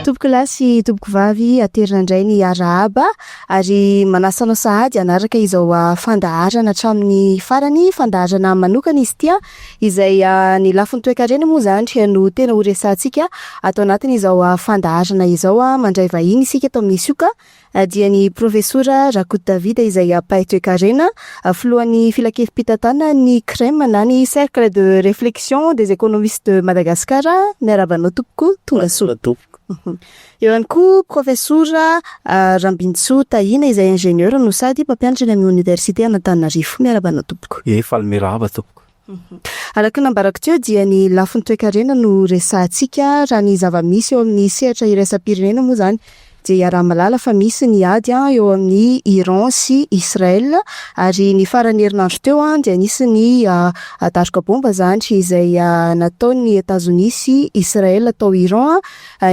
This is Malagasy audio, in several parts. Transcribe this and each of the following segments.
Tompokolahy sy tompokovavy, aterina indray ny arahaba ary manasa anao sahady hanaraka izao fandaharana hatramin'ny farany. Fandaharana manokana izy ity izay ny lafiny toekarena moa izany no tena ho resahantsika ato anatin'izao fandaharana izao. Mandray vahiny isika eto amin'ny Sioka dia ny Profesora Rakoto David izay mpahay toekarena, filohan'ny filankevi-pitantanan'ny CREM na ny Cercle de Réflexion des Économistes de Madagascar. Miarahaba anao tompoko, tonga soa. Eo ihany koa Profesora Rambinintsoa Tahina izay ingénieur no sady mpampianatra eny amin'ny Oniversite an'Antananarivo. Miarahaba anao tompoko. Ie, faly miarahaba tompoko. Araka ny nambarako teo dia ny lafiny toekarena no resahantsika. Raha ny zava-misy eo amin'ny sehatra iraisam-pirenena moa izany dia iaraha-mahalala fa misy ny ady eo amin'ny Iran sy Israel ary ny faran'ny herinandro teo dia nisy ny daroka bomba izany izay nataon'ny Etazonia sy Israel tao Iran.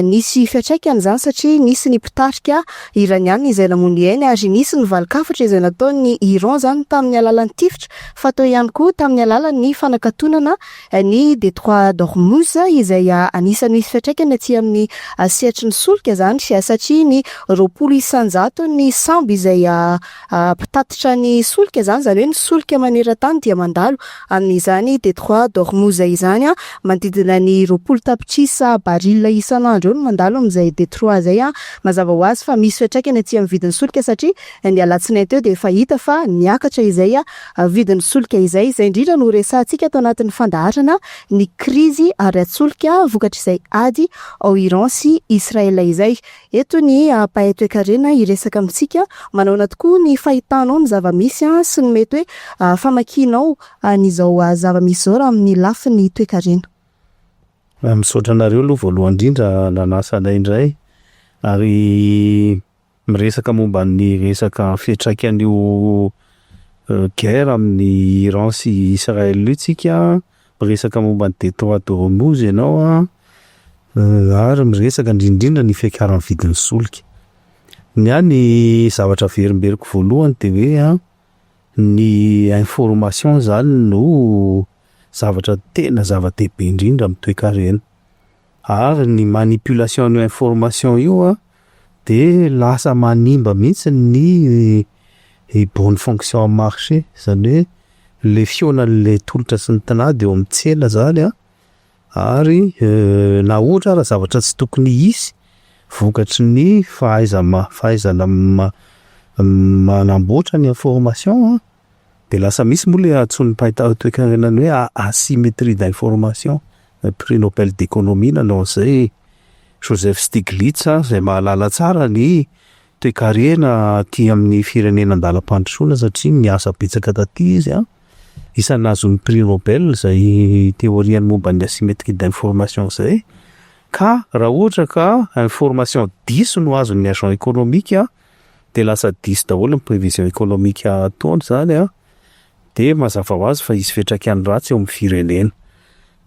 Nisy fiantraikany izany satria nisy ny mpitarika Iraniana izay namoy ny ainy ary nisy ny valin-kafatra izay nataon'ny Iran izany tamin'ny alalan'ny tifitra fa teo ihany koa tamin'ny alalan'ny fanakatonana ny Détroit d'Hormuz izay anisan'ny misy fiantraikany aty amin'ny sehatry ny solika izany satria ny 20 isan-jaton'ny sambo izay mpitatitra ny solika izany, izany hoe ny solika maneran-tany dia mandalo amin'izany Détroit d'Hormuz izany. Manodidina ny 20 tapitrisa baril isan'andro eo no mandalo amin'izay Détroit izay. Mazava ho azy fa misy fiantraikany aty amin'ny vidin'ny solika satria ny alatsinainy teo dia efa hita fa niakatra izay vidin'ny solika izay. Izay indrindra no resahantsika ato anatin'ny fandaharana ny krizy ara-tsolika vokatr'izay ady ao Iran sy Israël izay. Eto ny mpahay toekarena hiresaka amintsika manaona tokoa ny fahitanao ny zava-misy sy ny mety hoe famakianao an'izao zava-misy izao raha amin'ny lafiny toekarena. Misaotra anareo aloha voalohany indrindra nanasa anay indray ary miresaka momba ny resaka fiantraikan'io guerre amin'ny Iran sy Israël io tsika, miresaka momba ny détroit d'Hormuz ianao an, ary miresaka indrindrindra ny fiakaran'ny vidin'ny solika. Ny ahy ny zavatra averimberiko voalohany de hoe an, ny information zany no zavatra tena zava-dehibe indrindra amin'ny toekarena. Ary ny manipulation an'io information io an, de lasa manimba mihitsy ny bonne fonction amin'ny marché, zany hoe le fihaonan'le tolotra sy ny tinady eo amin'ny tsena zany an, ary na ohatra ara zavatra tsy tokony hisy vokatry ny fahaiza- fahaizana manamboatra ny information an, de lasa misy moa le antsoin'ny mpahay toekarena ny hoe asymétrie d'information, prix Nobel d'économie nanao an'izay Joseph Stiglitz zay mahalala tsara ny toekarena aty amin'ny firenena andalam-pandrosoana satria niasa betsaka taty izy an, isan'ny nahazoany prix Nobel zay théorie-ny momba ny asymétrie d'information zay, ka raha ohatra ka information diso no azon'ny agent économique de lasa diso daholo ny prévision économique ataony zany an, de mazava ho azy fa hisy fiantraikany ratsy eo amin'ny firenena.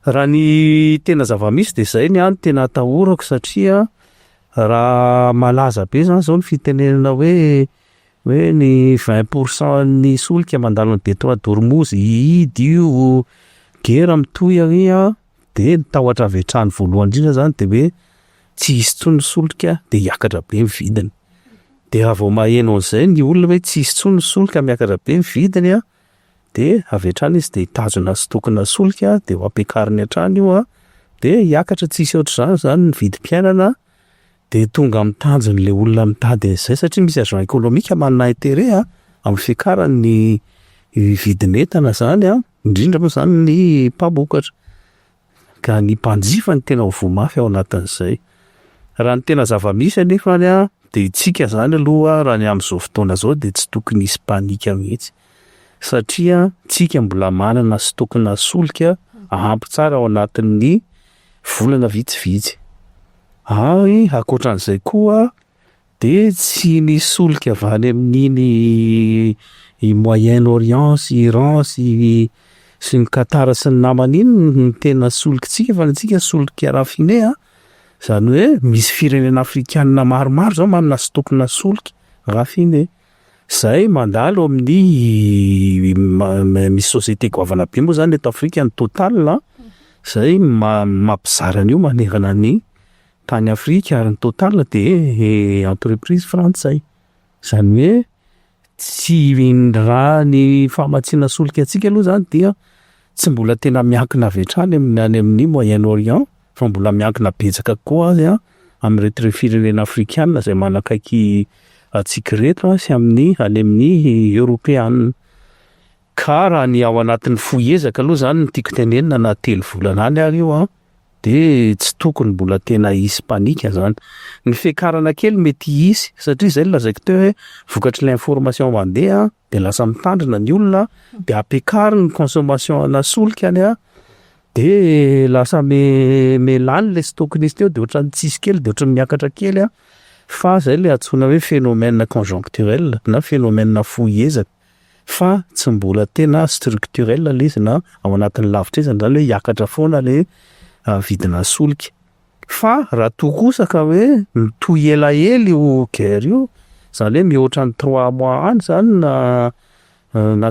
Raha ny tena zava-misy de zay ny ahy no tena atahorako satria raha malaza be zany zao ny fitenenana hoe hoe ny 20 % ny solika mandalo ny détroit d'Hormuz hihidy io, guerre mitohy ary an, de ny tahotra avy hatrany voalohany indrindra zany de hoe tsy hisy intsony ny solika de hiakatra be ny vidiny. De raha vao maheno an'izay ny olona hoe tsy hisy intsony ny solika miakatra be ny vidiny an, de avy hatrany izy de hitazona stock-na solika de ho ampiakariny hatrany io an, de hiakatra tsisy ohatr'izany zany ny vidim-piainana, de tonga amin'ny tanjon'le olona mitady an'izay satria misy agent économique manana intérêt an amin'ny fiakaran'ny vidin'entana zany an, indrindra moa zany ny mpamokatra. Ka ny mpanjifa no tena ho voa mafy ao anatin'izay. Raha ny tena zava-misy anefany an, de itsika zany aloha raha ny amin'izao fotoana zao de tsy tokony hisy panique mihitsy satria tsika mbola manana stock-na solika ampy tsara ao anatin'ny volana vitsivitsy. Ary ankoatran'izay koa de tsy ny solika avy any amin'iny Moyen-Orient sy Iran sy ny Qatar sy ny namany iny no tena solikitsika fa ny antsika solika raffiné an, zany hoe misy firenena afrikanina maromaro zao manana stock-na solika raffiné zay mandalo amin'ny misy société goavana be moa zany eto Afrika ny Total zay mampizara an'io manerana ny tany Afrika ary ny Total de entreprise frantsay. Zany hoe tsy raha ny famatsiana solika antsika aloha zany dia tsy mbola tena miankina avy hatrany amin'ny any amin'ny Moyen-Orient fa mbola miankina betsaka kokoa azy amin'ireto firenena afrikana zay manakaiky antsika ireto sy amin'ny any amin'ny eoropeana. Ka raha ny ao anatin'ny fohy ezaka aloha zany no tiako tenenina na 3 volana any ary io de tsy tokony mbola tena hisy panique zany. Ny fiakarana kely mety hisy satria zay no lazaiko teo hoe vokatry l'information mandeha de lasa mitandrina ny olona de ampiakariny ny consommation ana solika any de lasa me lany le stock nisy teo de ohatran'ny tsisy kely de ohatran'ny miakatra kely fa zay le antsoina hoe phénomène conjoncturel na phénomène fohy ezaka fa tsy mbola tena structurel le izy na ao anatin'ny lavitra ezany zany hoe hiakatra foana le vidina solika. Fa raha toa kosa ka hoe mitohy elaela io guerre io, zany hoe mihoatra ny 3 mois any zany na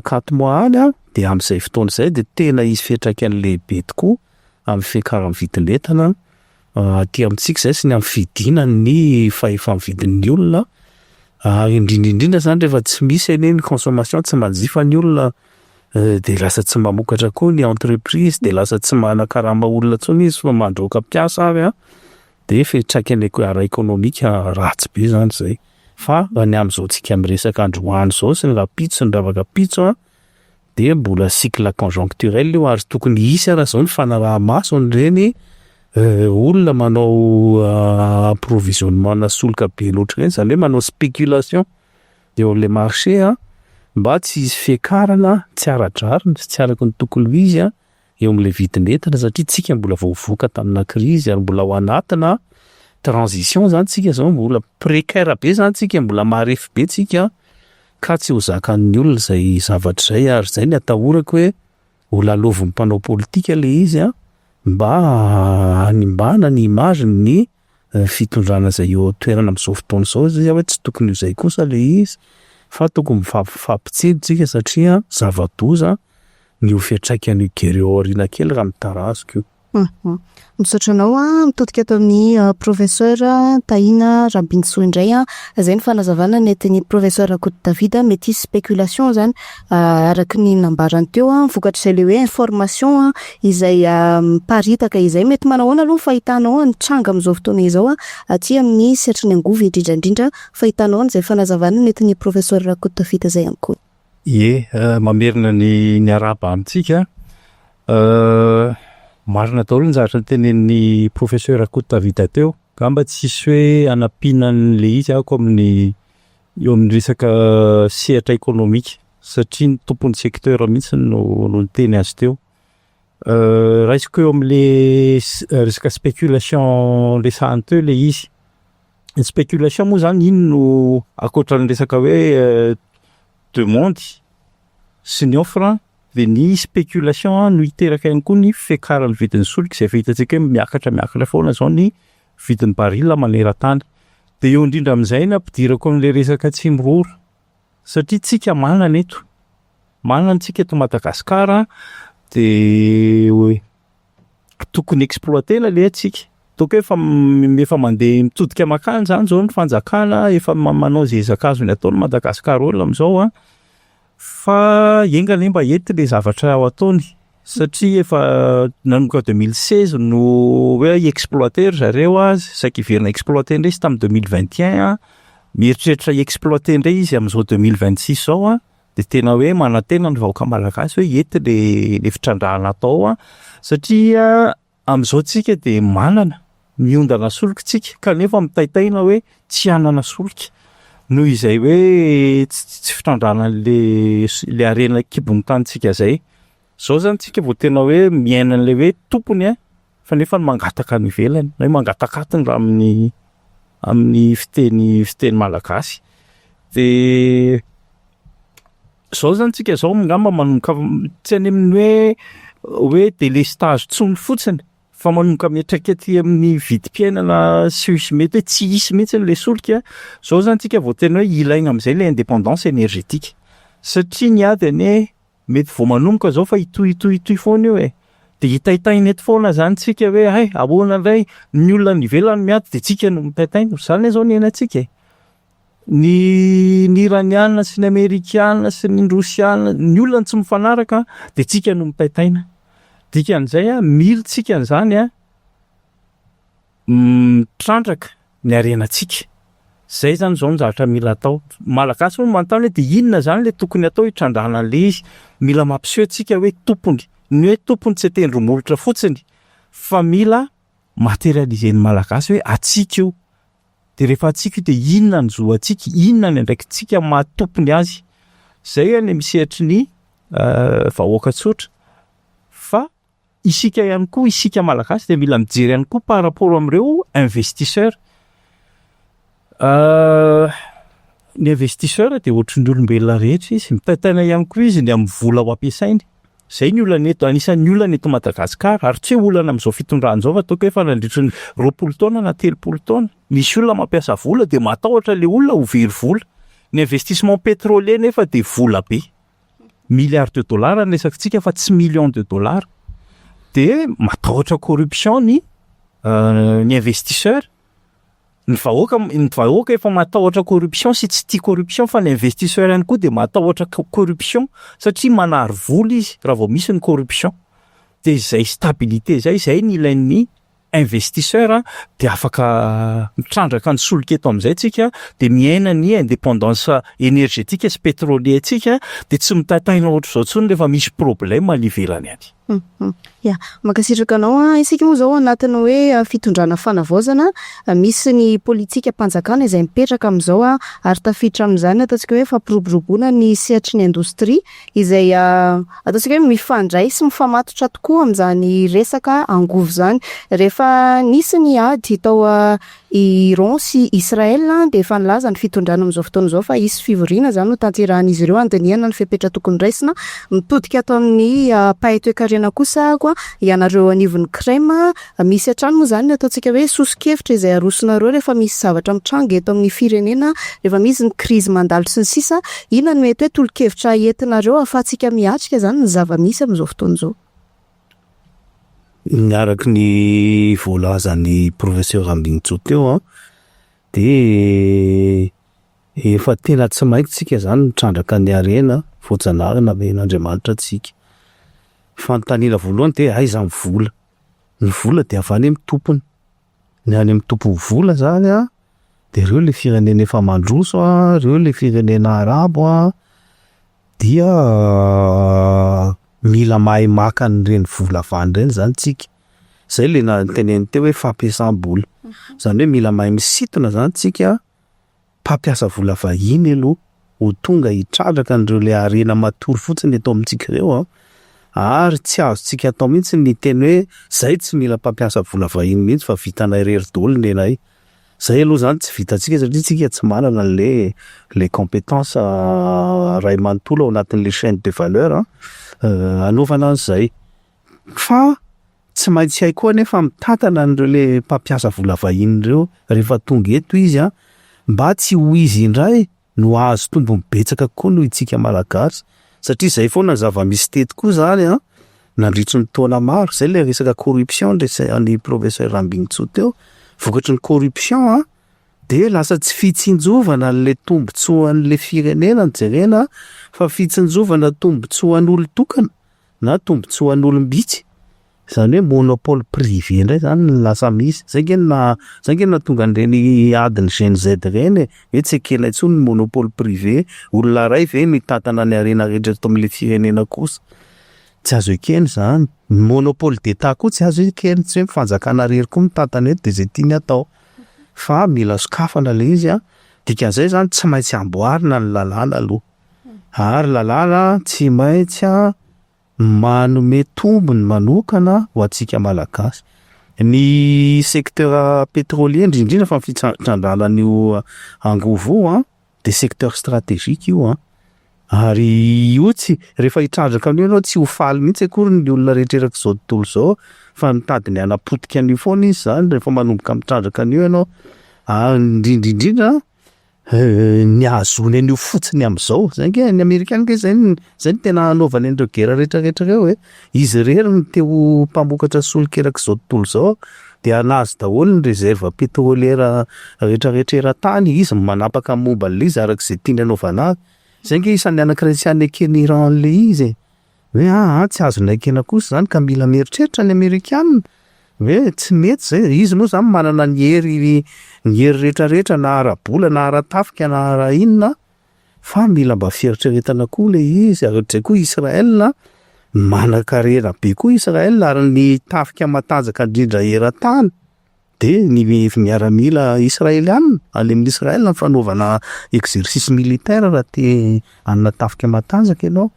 4 mois any de am'izay fotoana izay de tena hisy fiantraikany lehibe tokoa amin'ny fiakaran'ny vidin'entana aty amintsika zay sy ny amin'ny fidinan'ny fahefa-mividin'ny olona ary indrindra indrindra zany rehefa tsy misy anie ny consommation, tsy manjifa ny olona de lasa tsy mamokatra koa ny entreprise de lasa tsy manakarama olona intsony izy fa mandroaka mpiasa ary de fiantraikany ara-ekonomika ratsy be zany zay. Fa raha ny am'izao tsika miresaka androany zao sy ny rahampitso sy ny ravakapitso de mbola cycle conjoncturel io ary tokony hisy ara zao ny fanaraha-maso an'ireny olona manao approvisionnement na solika be loatra ireny, zany hoe manao spéculation eo am'le marché mba tsy hisy fiakarana tsy ara-drariny sy tsy araky ny tokony ho izy eo am'le vidin'entana satria tsika mbola vao voaka tamina krizy ary mbola ao anatina transition zany tsika zao, mbola précaire be zany tsika, mbola marefo be tsika ka tsy ho zakan'ny olona zay zavatra zay ary zay ny atahorako hoe ho lalovin'ny mpanao politika le izy mba hanimbana ny image ny fitondrana zay eo an-toerana am'izao fotoana izao zay hoe tsy tokony ho zay kosa le izy fa tokony mifampitsilo tsika satria zava-doza ny ho fiantraikan'io guerre io aoriana kely raha mitarazoka io. Misaotra anao mitodika ato amin'ny professeur Tahina Rabintsoa indray zay ny fanazavana nentin'ny professeur Rakoto David. Mety hisy spéculation zany araky ny nambarany teo vokatr'izay le hoe information izay miparitaka izay. Mety manao ahoana aloha ny fahitanao ny tranga amin'izao fotoana izao aty amin'ny sehatry ny angovo indrindra indrindra, fahitanao an'izay fanazavana nentin'ny professeur Rakoto David zay ihany koa? Ie, mamerina ny arahaba amintsika. Marina daholo ny zavatra notenenin'ny professeur Rakoto David teo. Angamba tsisy hoe hanampiana an'le izy ahako amin'ny eo amin'ny resaka sehatra ekonomika satria ny tompon'ny secteur mihitsy no niteny azy teo. Raisiko eo am'le resaka spéculation resahany teo le izy. Ny spéculation moa zany iny no ankoatran'ny resaka hoe demande sy ny offre de ny spéculation no hiteraka ihany koa ny fiakaran'ny vidin'ny solika izay efa hitantsika hoe miakatra miakatra foana zao ny vidin'ny baril maneran-tany. De eo indrindra amin'izay no ampidirako an'le resaka Tsimiroro satria tsika manana eto, manana tsika eto Madagasikara de tokony exploitena le antsika. Ataoko hoe efa mandeha mitodika makany zany zao ny fanjakana, efa manao zay ezaka azony atao ny Madagascar Oil am'zao fa enga anie mba hety le zavatra ao ataony satria efa nanomboka 2016 no hoe exploiter ry zareo saika hiverina exploiter indray izy tamin'ny 2021, mieritreritra hi-exploiter indray izy am'zao 2026 zao de tena hoe manantena ny vahoaka malagasy hoe hety le fitrandrahana atao satria am'zao tsika de manana miondana solika tsika kanefa mitaitaina hoe tsy hanana solika noho izay hoe tsy fitrandrahana an'le le harena an-kibon'ny tanintsika zay. Zao zany tsika vao tena hoe miaina an'le hoe tompony fa nefa mangataka any ivelany na hoe mangataka atiny raha amin'ny fiteny malagasy. De zao zany tsika zao angamba manomboka tsy any amin'ny hoe délestage intsony fotsiny fa manomboka miantraika aty amin'ny vidim-piainana sy mety hoe tsy hisy mihitsy le solika. Zao zany tsika vao tena hoe ilaina am'zay le indépendance énergétique satria ny ady anie mety vao manomboka zao fa hitohy hitohy hitohy foana io e. De hitaitaina eto foana zany tsika hoe hay ahoana indray ny olona any ivelany miady de tsika no mitaitaina. Zany anie zao ny iainantsika e. Ny ny Iraniana sy ny Amerikana sy ny Rosiana, ny olona tsy mifanaraka de tsika no mitaitaina. Dikan'izay a, mila tsika an'izany a mitrandraka ny harenantsika. Zay zany zao ny zavatra mila atao. Malagasy moa manontany hoe de inona zany le tokony atao hitrandrahana an'le izy? Mila mampiseho tsika hoe tompony. Ny hoe tompony tsy atendro-molotra fotsiny fa mila matérialiser-n'ny Malagasy hoe antsika io. De rehefa antsika io de inona ny zo antsika, inona ny andraikitsika maha tompony azy. Zay any amin'ny sehatry ny vahoaka tsotra fa isika ihany koa, isika Malagasy de mila mijery ihany koa par rapport amin'ireo investisseur. Ny investisseur de ohatry ny olombelona rehetra izy, mitaitaina ihany koa izy ny amin'ny vola ho ampiasainy. Zay ny olana eto, anisan'ny olana eto Madagasikara ary tsy hoe olana amin'izao fitondrana izao fa ataoko hoe efa nandritry ny 20 taona na 30 taona. Misy olona mampiasa vola de matahotra le olona ho very vola. Ny investissement pétrolier nefa de vola be. Milliard de dollars ny resakintsika fa tsy million de dollars. De matahotra corruption ny investisseur. Ny vahoaka efa matahotra corruption sy tsy tia corruption fa ny investisseur ihany koa de matahotra corruption satria manary vola izy raha vao misy ny corruption. De zay stabilité zay, zay ny ilain'ny investisseur de afaka mitrandraka ny solika eto am'izay tsika de miaina ny indépendance énergétique sy pétrolier tsika de tsy mitaitaina ohatr'izao intsony rehefa misy problème any ivelany any. Ya, mankasitraka anao a. Isika moa zao anatin'ny hoe fitondrana fanavaozana, misy ny politikam-panjakana izay mipetraka amin'izao a, ary tafiditra amin'izany ataontsika hoe fampiroboroboana ny sehatry ny indostria izay ataontsika hoe mifandray sy mifamatotra tokoa amin'izany resaka angovo zany. Rehefa nisy ny ady tao Iran sy Israel de efa nilaza ny fitondrana amin'izao fotoana izao fa hisy fivoriana zany no tanterahan'izy ireo handinihana ny fepetra tokony raisina. Mitodika ato amin'ny mpahay toekarena kosa koa ianareo anivon'ny CREM, misy hatrany moa zany ny ataontsika hoe soso-kevitra izay arosonareo rehefa misy zavatra mitranga eto amin'ny firenena, rehefa misy ny krizy mandalo sy ny sisa. Inona no mety hoe tolo-kevitra entinareo ahafahantsika miatrika zany ny zava-misy amin'izao fotoana izao? Araky ny voalazan'ny professeur Ambinintsoa teo a, de efa tena tsy maintsy tsika zany mitrandraka ny harena voajanahary nomen'Andriamanitra antsika. Fanontaniana voalohany de aiza ny vola? Ny vola de avy any amin'ny tompony. Ny any amin'ny tompon'ny vola zany a, de reo le firenena efa mandroso a, reo le firenena arabo a, dia mila mahay maka an'ireny vola avy any reny zany tsika. Zay le noteneniny teo hoe fampiasam-bola. Zany hoe mila mahay misintona zany tsika mpampiasa vola vahiny aloha ho tonga hitrandraka an'ireo le harena matory fotsiny eto amintsika ireo a. Ary tsy azontsika atao mihitsy ny teny hoe zay tsy mila mpampiasa vola vahiny mihitsy fa vitanay irery daholo ny anay. Zay aloha zany tsy vitantsika satria tsika tsy manana an'le le compétence ray manontolo ao anatin'le chaîne de valeur anaovana an'izay. Fa tsy maintsy hay koa nefa mitantana an'ireo le mpampiasa vola vahiny ireo rehefa tonga eto izy a, mba tsy ho izy indray no hahazo tombony betsaka kokoa noho itsika Malagasy. Satria zay foana ny zava-misy teto koa zany a, nandritry ny taona maro, zay le resaka corruption resahan'ny professeur Ambinintsoa teo. Vokatry ny corruption a, de lasa tsy fitsinjovana an'le tombotsoan'le firenena no jerena fa fitsinjovana tombotsoan'olo-tokana na tombotsoan'olom-bitsy. Zany hoe monopole privé indray zany no lasa misy. Zay nge no zay nge no nahatonga an'ireny adin'ny Gen Z reny e, hoe tsy ekena intsony ny monopole privé, olona ray ve no hitantana ny harena rehetra eto amin'le firenena kosa. Tsy azo ekena zany. Ny monopole d'État koa tsy azo ekena, tsy hoe ny fanjakana irery koa mitantana eto de zay tiany atao. Fa mila sokafana le izy a, dikan'izay zany tsy maintsy amboarina ny lalàna aloha. Ary lalàna tsy maintsy a manome tombony manokana ho antsika Malagasy. Ny secteur pétrolier indrindrindra fa ny fitrandrahana an'io angovo io a, de secteur stratégique io a. Ary io tsy rehefa hitrandraka an'io ianao tsy ho faly mihitsy akory ny olona rehetra erak'izao tontolo izao fa mitady ny hanapotika an'io foana izy zany rehefa manomboka mitrandraka an'io ianao. Ary indrindra indrindra. Ny ahazoany an'io fotsiny amin'izao, zay ange ny amerikana ange zay no zay no tena anaovany an'ireo guerre rehetrarehetra ireo e. Izy irery no te ho mpamokatra solika erak'izao tontolo izao de anazy daholo ny réserve pétrolière rehetrarehetra eran-tany, izy no manapaka ny momba an'ilay izy arak'izay tiany anaovana azy. Zay ange isan'ny anankiray tsy aneken'i Iran an'ilay izy e. Hoe aa tsy azonay ekena kosa izany ka mila mieritreritra ny amerikana hoe tsy mety zay, izy moa zany manana ny hery ny hery rehetrarehetra na ara-bola na ara-tafika na ara inona fa mila mba fieritreretana koa le izy ary ohatr'izay koa Israël manan-karena be koa Israël ary ny tafika matanjaka indrindra eran-tany de ny miaramila israeliana any amin'ny Israël ny fanaovana exercice militaire raha te hanana tafika matanjaka ianao.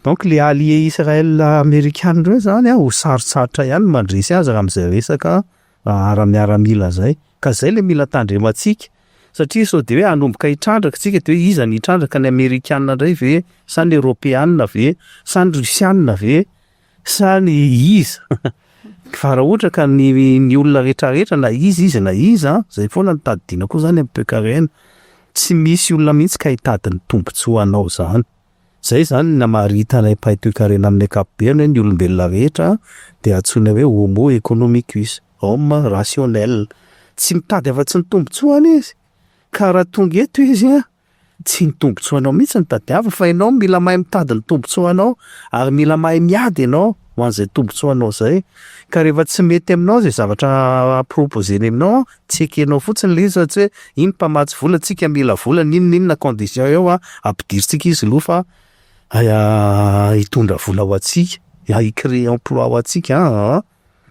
Donc le allié Israël amerikana reo zany a ho sarotsarotra ihany mandresy azy raha am'zay resaka ara-miaramila zay. Ka zay le mila tandremantsika satria sao de hoe hanomboka hitrandraka tsika de hoe iza ny hitrandraka, ny amerikana ndray ve sa ny eropeana ve sa ny rusiana ve sa ny iza? Fa raha ohatra ka ny olona rehetrarehetra na iza izy na iza, zay foana no tadidiana koa zany amin'ny toekarena, tsy misy olona mihitsy ka hitady ny tombontsoanao zany. Zay zany namaritanay mpahay toekarena amin'ny ankapobeny hoe ny olombelona rehetra de antsoina hoe homo economicus, homme rationnel. Tsy mitady afa-tsy ny tombontsoany izy, ka raha tonga eto izy a, tsy ny tombontsoanao mihitsy no tadiaviny fa ianao mila mahay mitady ny tombontsoanao ary mila mahay miady ianao ho an'izay tombontsoanao zay. Ka rehefa tsy mety aminao zay zavatra proposeny aminao, tsy ekenao fotsiny le izy fa tsy hoe iny mpamatsy vola tsika mila vola n'inon'inona condition eo a, ampidirintsika izy aloha fa hitondra vola ho antsika, hi-créer emploi ho antsika aa.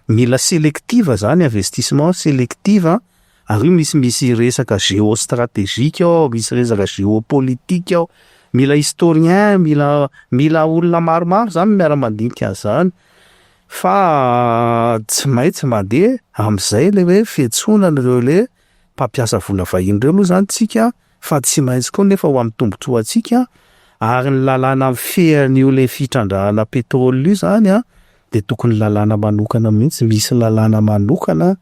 Mila sélective zany investissement sélective ary io misimisy resaka géostratégique ao, misy resaka géopolitique ao, mila historien, mila olona maromaro zany miara-mandinika an'zany fa tsy maintsy mandeha am'zay le hoe fiantsoana an'ireo le mpampiasa vola vahiny reo aloha zany tsika fa tsy maintsy koa nefa ho amin'ny tombontsoantsika ary ny lalàna mifehy an'io le fitrandrahana pétrole io zany a de tokony lalàna manokana mihitsy, misy lalàna manokana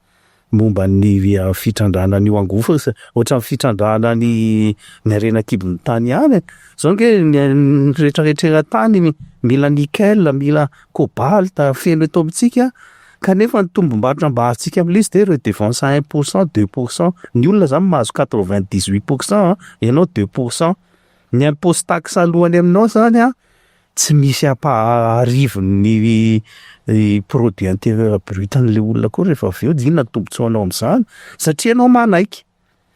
momba ny fitrandrahana an'io angovo ohatran'ny fitrandrahana ny harena an-kibon'ny tany ihany e. Zao ange ny rehetrarehetra eran-tany mila nickel, mila cobalt feno eto amintsika kanefa ny tombom-barotra mba azontsika amin'ilay izy de redevance 1%, 2%, ny olona zany mahazo 98% ianao 2%, ny impôt sy taxe alohany aminao zany a tsy misy ampaharivon'ny produit intérieur brut an'le olona koa rehefa avy eo, inona ny tombontsoanao am'zany? Satria ianao manaiky,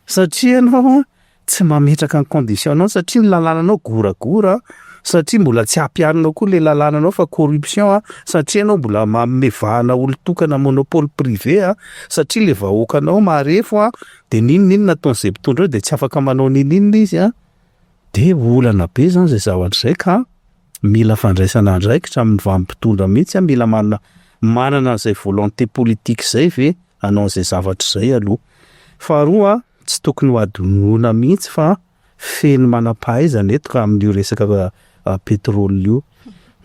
satria ianao tsy mametraka ny condition anao, satria ny lalànanao goragora, satria mbola tsy ampiharinao koa le lalànanao fa corruption a, satria ianao mbola manome vahana olon-tokana monopole privé a, satria le vahoakanao marefo a, de n'inon'inona ataon'izay mpitondra eo de tsy afaka manao n'inon'inona izy a, de olana be zany zay zavatra zay ka mila fandraisana andraikitra amin'ny vanim-pitondra mihitsy a, mila manana an'izay volonté politique zay ve hanao an'izay zavatra zay aloha. Faharoa tsy tokony ho adinoina mihitsy fa feno manam-pahaizana eto ka amin'io resaka pétrole io.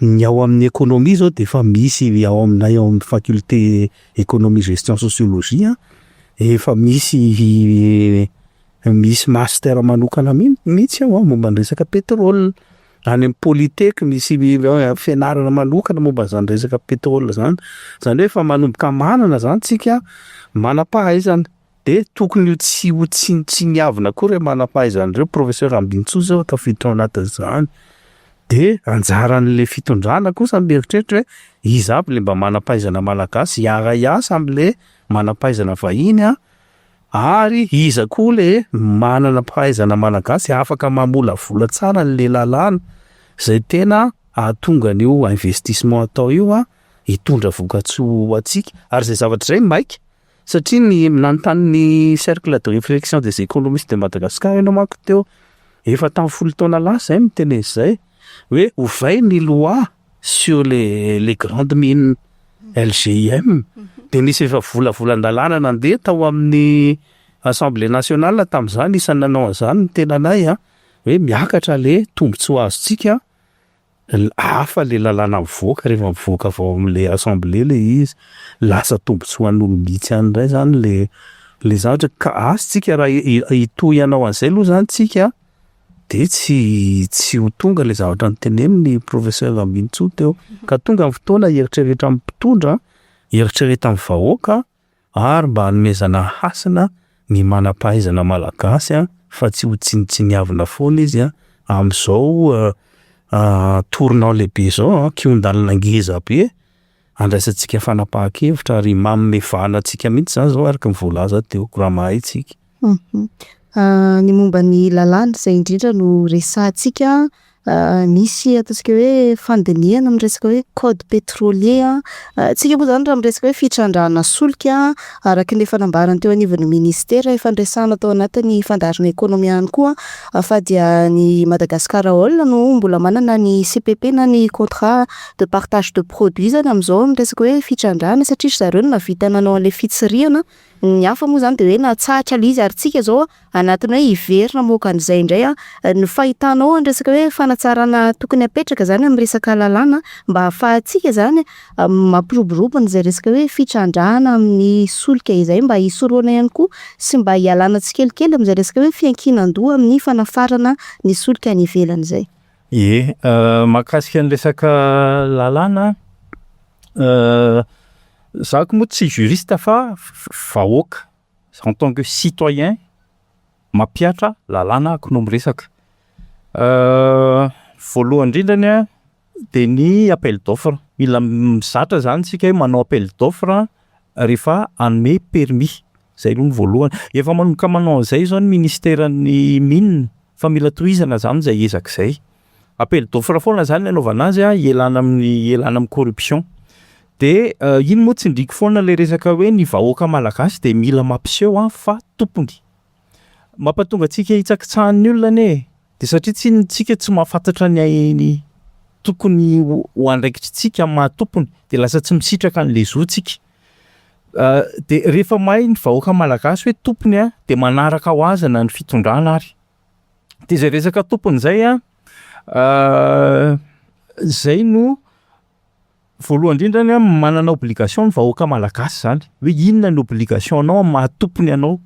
Ny ao amin'ny économie zao de efa misy ao aminay ao amin'ny faculté économie gestion sociologie a, efa misy master manokana mihitsy ao a momba ny resaka pétrole. Any amin'ny polytech misy fianarana manokana momba an'izany resaka pétrole zany. Zany hoe efa manomboka manana zany tsika manam-pahaizana de tokony ho tsy ho tsinontsiniavina koa reo manam-pahaizana reo, professeur Ambinintsoa zao tafiditra ao anatin'izany. De anjaran'le fitondrana kosa mieritreritra hoe iza aby le mba manam-pahaizana malagasy hiara-hiasa am'le manam-pahaizana vahiny a, ary iza koa le manana fahaizana malagasy afaka mamolavola tsara an'le lalàna zay tena ahatonga an'io investissement atao io a hitondra vokatsoa ho antsika ary zay zavatra zay maika satria ny nanontany ny cercle de réflexion des économistes de Madagascar ianao manko teo efa tamin'ny 10 taona lasa zay miteny an'izay hoe ovay ny loi sur les grandes mines LGIM de nisy efa volavolan-dalàna nandeha tao amin'ny assemblée nationale tamin'izany isan'ny nanao an'izany ny tenanay a hoe miakatra le tombontsoa azontsika hafa le lalàna mivoaka rehefa mivoaka avy ao amin'le assemblée le izy lasa tombontsoan'olom-bitsy any indray zany le. Le zavatra ka asa tsika raha hitohy hanao an'izay aloha zany tsika de tsy ho tonga le zavatra noteneniny professeur Ambinintsoa teo. Ka tonga ny fotoana hieritreretra amin'ny mpitondra, hieritreretra amin'ny vahoaka ary mba hanomezana hasina ny manam-pahaizana malagasy fa tsy ho tsinontsiniavina foana izy amin'izao tournant lehibe izao, kihon-dalana ngeza be andraisantsika fanapahan-kevitra ary manome vahana antsika mihitsy zany zao araka ny voalaza teo raha mahay tsika. Ny momba ny lalàna izay indrindra no resahantsika. Misy ataontsika hoe fandinihana amin'ny resaka hoe code pétrolier. Tsika moa zany raha miresaka hoe fitrandrahana solika araka ny efa nambarany teo anivon'ny ministera efa niresahana tao anatin'ny fandaharana ekonomia ihany koa fa dia ny Madagascar Oil no mbola manana ny CPP na ny contrat de partage de produit zany amin'izao amin'ny resaka hoe fitrandrahana satria zareo no nahavita nanao an'ilay fitsirihana. Ny hafa moa zany de hoe natsahatra ilay izy ary tsika zao anatiny hoe hiverina hamoaka an'izay indray ny fahitanao ny resaka hoe fanatsarana tokony hapetraka zany amin'ny resaka lalàna mba ahafahantsika zany mampiroborobo an'izay resaka hoe fitrandrahana amin'ny solika izay mba hisorohana ihany koa sy mba hialana tsikelikely amin'izay resaka hoe fiankinan-doha amin'ny fanafarana ny solika any ivelany izay. Ie, mahakasika ny resaka lalàna, za ko moa tsy juriste fa vahoaka en tant que citoyen mampihatra lalàna ako no miresaka. Voalohany indrindrany a de ny appel d'offre, mila mizatra zany tsika hoe manao appel d'offre rehefa hanome permis, zay aloha ny voalohany. Efa manomboka manao an'izay zao ny ministeran'ny mines fa mila tohizana zany zay ezaka zay. Appel d'offre foana zany ny anaovana azy a ialana amin'ny ialana am'corruption. De iny moa tsindriako foana le resaka hoe ny vahoaka malagasy de mila mampiseho a fa tompony. Mampatonga antsika hitsakitsahan'ny olona anie de satria tsy tsika tsy mahafantatra ny tokony ho andraikitritsika amin'ny maha tompony de lasa tsy misitraka an'le zo tsika. De rehefa mahay ny vahoaka malagasy hoe tompony a de manaraka ho azy na ny fitondrana ary. De zay resaka tompony zay a zay no voalohany indrindrany a manana obligation ny vahoaka malagasy zany hoe inona ny obligation anao amin'ny maha tompony anao.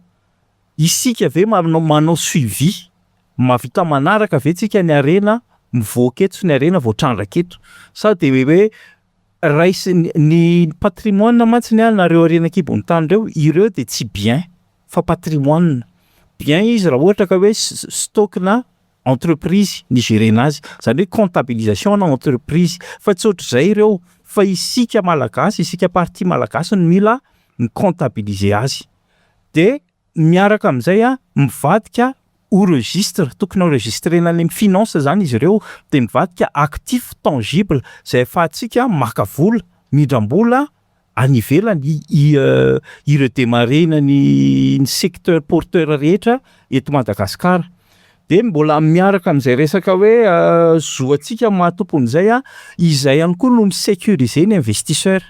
Isika ve manao suivi, mahavita manaraka ve tsika ny harena mivoaka eto sy ny harena voatrandraka eto sa de hoe raisiny ny patrimoine mantsiny a nareo harena an-kibon'ny tany reo, ireo de tsy bien fa patrimoine. Bien izy raha ohatra ka hoe stock na entreprise ny gérer-na azy, zany hoe comptabilisation na entreprise fa tsy ohatr'izay ireo fa isika malagasy, isika partie malagasy no mila mi-comptabiliser azy. De miaraka am'zay a mivadika ho registre, tokony enregistrena any am'finance zany izy ireo de mivadika actif tangible zay ahafahantsika maka vola, mindram-bola any ivelany i-redémarrer-na ny secteur porteur rehetra eto Madagasikara. De mbola miaraka am'zay resaka hoe zo antsika maha tompony zay a, izay ihany koa no mi-sécuriser ny investisseur.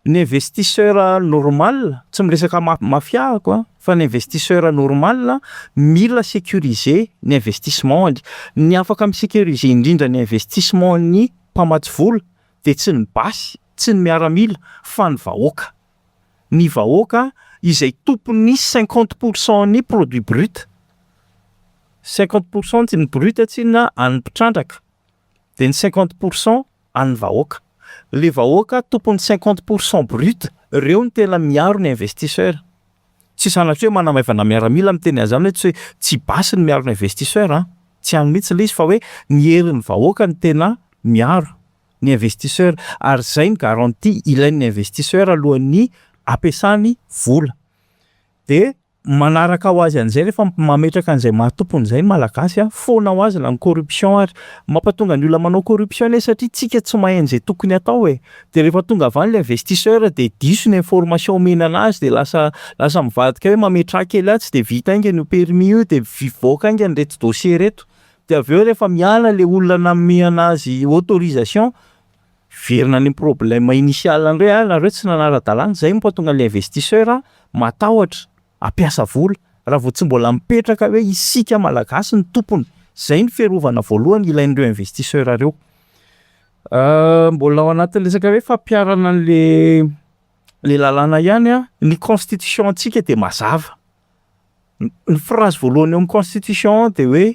Ny investisseur normal tsy miresaka mafia ako a fa ny investisseur normal mila sécuriser ny investissement-ny. Ny afaka mi-sécuriser indrindra ny investissement-n'ny mpamatsy vola de tsy ny basy, tsy ny miaramila fa ny vahoaka. Ny vahoaka izay tompon'ny 50 % ny produit brut, 50 % ny brut tsinona an'ny mpitrandraka de ny 50 % an'ny vahoaka. Le vahoaka tompon'ny 50 % brut, reo no tena miaro ny investisseur. Tsy sanatria hoe manamaivana miaramila miteny an'zany hoe tsy hoe tsy basy ny miaro ny investisseur a, tsy any mihitsy le izy fa hoe ny herin'ny vahoaka no tena miaro ny investisseur ary zay ny garantie ilain'ny investisseur alohan'ny ampiasany vola. De manaraka ho azy an'izay rehefa mametraka an'izay maha tompony zay ny malagasy a, foana ho azy na ny corruption ary. Mampatonga ny olona manao corruption anie satria tsika tsy mahay an'izay tokony atao e. De rehefa tonga avy any le investisseur de diso ny information omena anazy de lasa mivadika hoe mametraha kely atsy de vita haingana io permis io de mivoaka haingana reto dossier reto. De avy eo rehefa miala le olona nanome anazy autorisation, miverina any am'problème initial ndray a nareo tsy nanara-dalàna, zay mampatonga an'le investisseur matahotra hampiasa vola raha vao tsy mbola mipetraka hoe isika malagasy ny tompony, zay ny fiarovana voalohany ilain'ireo investisseur reo. Mbola ao anatin'ny resaka hoe fampiharana an'le Le lalàna ihany a, ny constitution antsika de mazava. Ny phrase voalohany eo am'constitution de hoe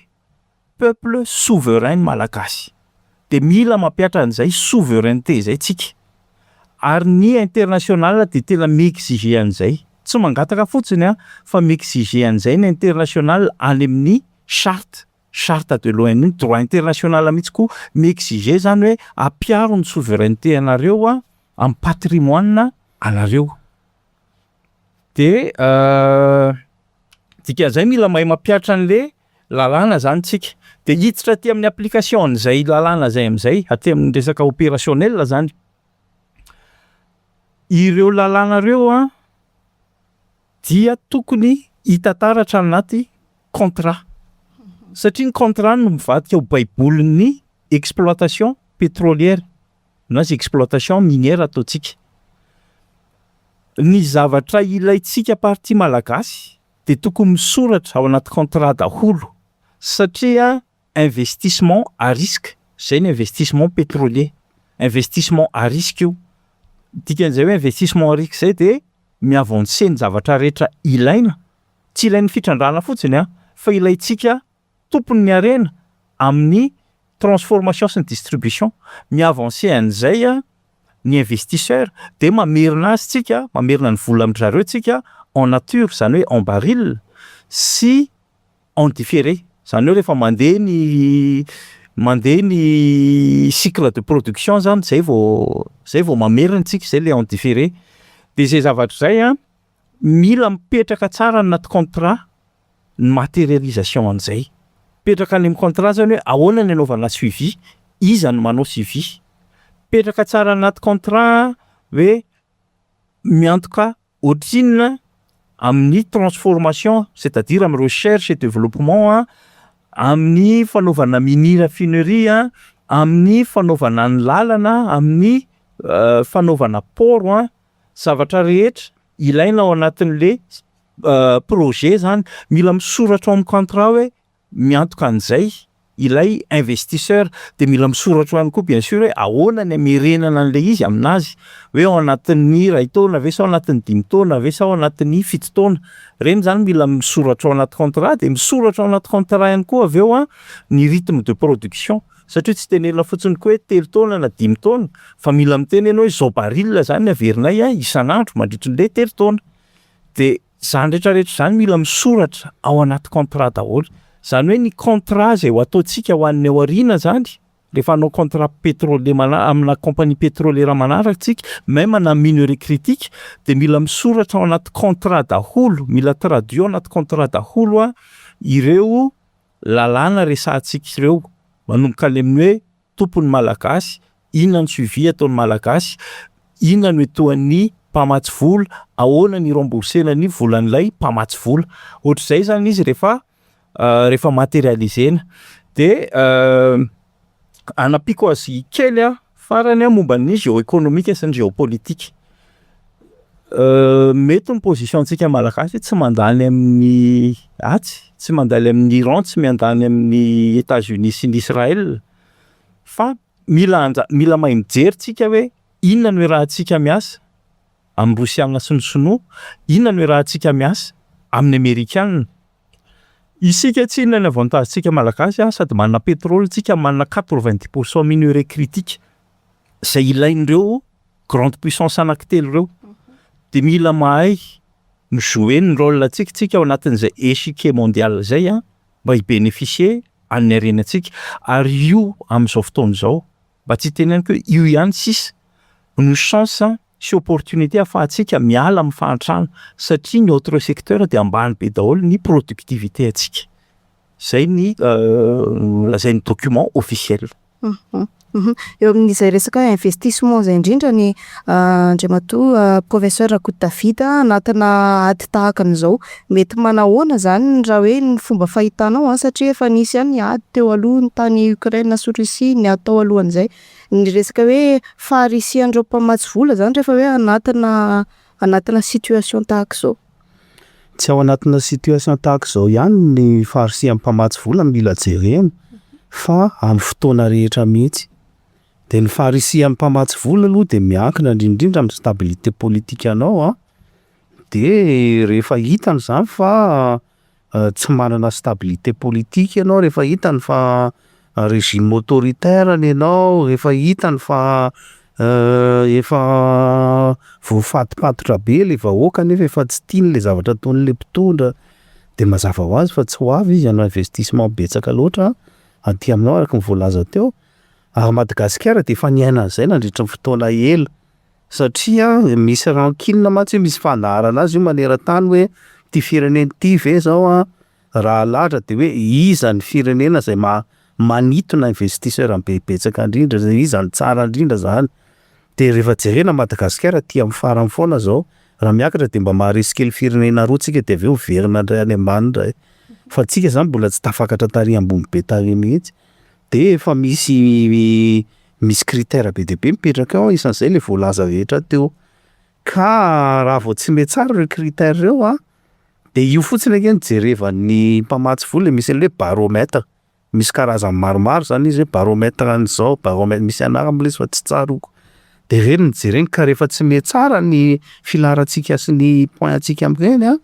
peuple souverain ny Malagasy, de mila mampihatra an'zay souveraineté zay tsika ary ny international de tena mi-exiger an'zay, tsy mangataka fotsiny a fa mi-exiger an'zay ny international any amin'ny charte, charte de l'ONU, droit international mihitsy koa mi-exiger zany hoe ampiaro ny souveraineté anareo a am'patrimoine anareo. De dikan'zay mila mahay mampihatra an'le lalàna zany tsika, de hiditra aty amin'ny application an'zay lalàna zay am'zay aty amin'ny resaka opérationnel zany. Ireo lalàna reo a dia tokony hita taratra anaty contrat satria ny contrat no mivadika ho baibolin'ny exploitation pétrolière na zay exploitation minière ataontsika. Ny zavatra ilaintsika partie malagasy de tokony misoratra ao anaty contrat daholo satria investissement à risque zay ny investissement pétrolier, investissement à risque io, dikan'zay hoe investissement à risque zay de mi-avancer ny zavatra rehetra ilaina, tsy ilain'ny fitrandrahana fotsiny a fa ilaintsika tompon'ny harena amin'ny transformation sy ny distribution, mi-avancer an'zay a ny investisseur de mamerina azy tsika, mamerina ny vola amin-dry zareo tsika en nature zany hoe en baril sy en différé zany hoe rehefa mandeha ny mandeha ny cycle de production zany zay vao zay vao mamerina tsika zay le en différé de zay zavatra zay a mila mipetraka tsara anaty contrat ny matérialisation an'zay, mipetraka any am'contrat zany hoe ahoana ny anaovana suivi, iza no manao suivi, mipetraka tsara anaty contrat hoe miantoka ohatrinona amin'ny transformation c'est-à-dire amy recherche et développement a, amin'ny fanaovana mini raffinerie a, amin'ny fanaovana ny lalana, amin'ny fanaovana port a, zavatra rehetra ilaina ao anatin'le projet zany mila misoratra ao am'contrat hoe miantoka an'zay ilay investisseur de mila misoratra ihany koa bien sûr hoe ahoana ny amerenana an'le izy aminazy hoe ao anatin'ny ray taona ve sa ao anatin'ny dimy taona ve sa ao anatin'ny fito taona, reny zany mila misoratra ao anaty contrat de misoratra ao anaty contrat ihany koa avy eo a ny rythme de production satria tsy tenenina fotsiny koa hoe 3 taona na 5 taona fa mila miteny ianao hoe zao baril zany averinay a isan'andro mandritry n'le 3 taona de zany rehetrarehetra zany mila misoratra ao anaty contrat daholo, zany hoe ny contrat zay ho ataontsika ho an'ny ao aoriana zany rehefa hanao contrat pétrolier mana- amina compagnie pétrolière manaraka tsika même na minerai critique de mila misoratra ao anaty contrat daholo, mila traduit ao anaty contrat daholo a ireo lalàna resahantsika ireo manomboka any amin'ny hoe tompony malagasy, inona ny suivi ataon'ny malagasy, inona no etoan'ny mpamatsy vola, ahoana ny remboursena ny volan'ilay mpamatsy vola, ohatr'izay zany izy rehefa rehefa matérialisena de anampiako azy kely a farany a momba ny géoéconomique sy ny géopolitique. Mety ny position antsika malagasy hoe tsy mandany amin'ny atsy, tsy mandany amin'ny Iran, tsy mandany amin'ny États-Unis sy ny Israël fa mila anja- mila mahay mijery tsika hoe inona no iarahantsika miasa amin'ny Rosiana sy ny Sinoa, inona no iarahantsika miasa amin'ny Amerikana. Isika tsy inona ny avantage ntsika malagasy a sady manana pétrole tsika manana 90 % minerai critique zay ilain'ireo grande puissance anankitelo reo de mila mahay mi-jouer ny rôle antsika tsika ao anatin'izay échiquier mondial zay a mba hi-bénéficier an'ny harenantsika ary io am'izao fotoana izao mba tsy hiteneniko hoe io ihany sisa no chance sy opportunité ahafahantsika miala amin'ny fahantrana satria ny autre secteur de ambany be daholo ny productivité antsika, zay ny lazain'ny document officiel. Eo amin'izay resaka hoe investissement zay indrindra ny Andriamatoa professeur Rakoto David anatina ady tahaka an'izao mety manahoana zany raha hoe ny fomba fahitanao a satria efa nisy ihany ny ady teo aloha ny tany Ukraine sy Russie ny ady tao alohan'izay ny resaka hoe faharisihan'ireo mpamatsy vola zany rehefa hoe anatina situation tahaka izao. Tsy ao anatina situation tahaka izao ihany ny faharisihan'ny mpamatsy vola mila jerena fa amin'ny fotoana rehetra mihitsy. De ny faharisihan'ny mpamatsy vola aloha de miankina indrindrindra amin'ny stabilité politique anao a, de rehefa hitany zany fa tsy manana stabilité politique ianao, rehefa hitany fa régime autoritaire ny anao, rehefa hitany fa efa voafatopatotra be le vahoaka nefa efa tsy tiany le zavatra ataon'le mpitondra, de mazava ho azy fa tsy ho avy izy hanao investissement betsaka loatra aty aminao araky ny voalaza teo. Ary Madagasikara de efa niaina an'zay nandritry ny fotoana ela satria misy rancune mantsy misy fandaharana azy io maneran-tany hoe ty firenena ty ve zao a raha alahatra de hoe iza ny firenena zay manintona investisseur betsaka indrindra, iza ny tsara indrindra zany. De rehefa jerena Madagasikara aty am'farany foana zao, raha miakatra de mba maharesy kely firenena roa tsika de avy eo miverina indray any ambany indray, fa tsika zany mbola tsy tafakatra tary ambony be tary mihitsy. De efa misy critère be dia be mipetraka ao, isan'zay le voalaza rehetra teo. Ka raha vao tsy mety tsara reo critère reo a, de io fotsiny ange no jerevan'ny mpamatsy vola, misy an'le hoe baromètre, misy karazany maromaro zany izy hoe baromètre an'zao, baromètre misy anarany moa le izy fa tsy tsaroako. De reny no jereny ka rehefa tsy mety tsara ny filaharantsika sy ny point antsika am'reny a,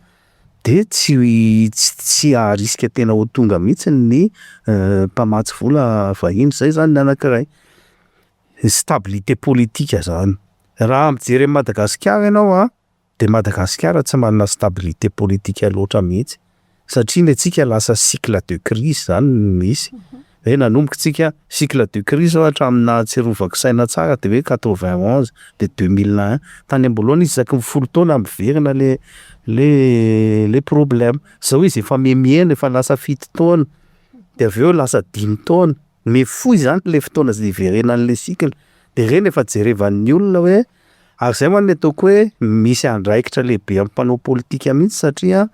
de tsy haharisika tena ho tonga mihitsy ny mpamatsy vola vahiny, zay zany ny anankiray. Stabilité politique zany, raha mijery an'i Madagasikara ianao a, de Madagasikara tsy manana stabilité politique loatra mihitsy satria ny antsika lasa cycle de crise zany no misy, hoe nanomboka tsika cycle de crise zao hatramin'ny nahatsiarovako saina tsara de hoe 91 de 2001, tany am-boalohany izy isaky ny 10 taona miverina le problème, zao izy efa mihemihena efa lasa 7 taona de avy eo lasa 5 taona, mifohy zany le fotoana zay iverenan'le cycle, de reny efa jerevan'ny olona hoe ary zay moa ny ataoko hoe misy andraikitra lehibe am'mpanao politika mihitsy satria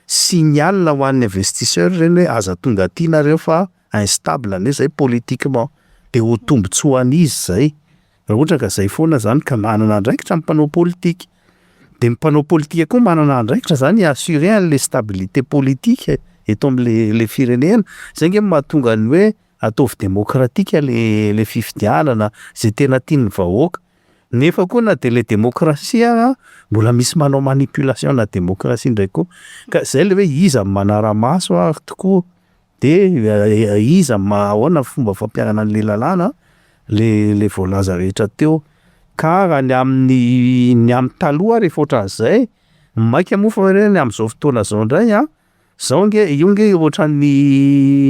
signal ho an'ny investisseur reny hoe aza tonga aty nareo fa instable anie zay politiquement, de ho tombontsoan'izy zay raha ohatra ka zay foana zany ka manana andraikitra ny mpanao politika, de ny mpanao politika koa manana andraikitra zany assurer an'le stabilité politique eto am'le le firenena, zay nge mahatonga ny hoe ataovy demokratika le fifidianana zay tena tian'ny vahoaka, nefa koa na de le demokrasia ara mbola misy manao manipulation na demokrasia indray koa, ka zay le hoe iza no manara-maso ary tokoa de iza ahoana ny fomba fampiharana an'le lalàna le voalaza rehetra teo. Ka raha ny amin'ny taloha rehefa ohatran'izay maika moa fa hoe ny am'zao fotoana zao indray a, zao nge io nge ohatran'ny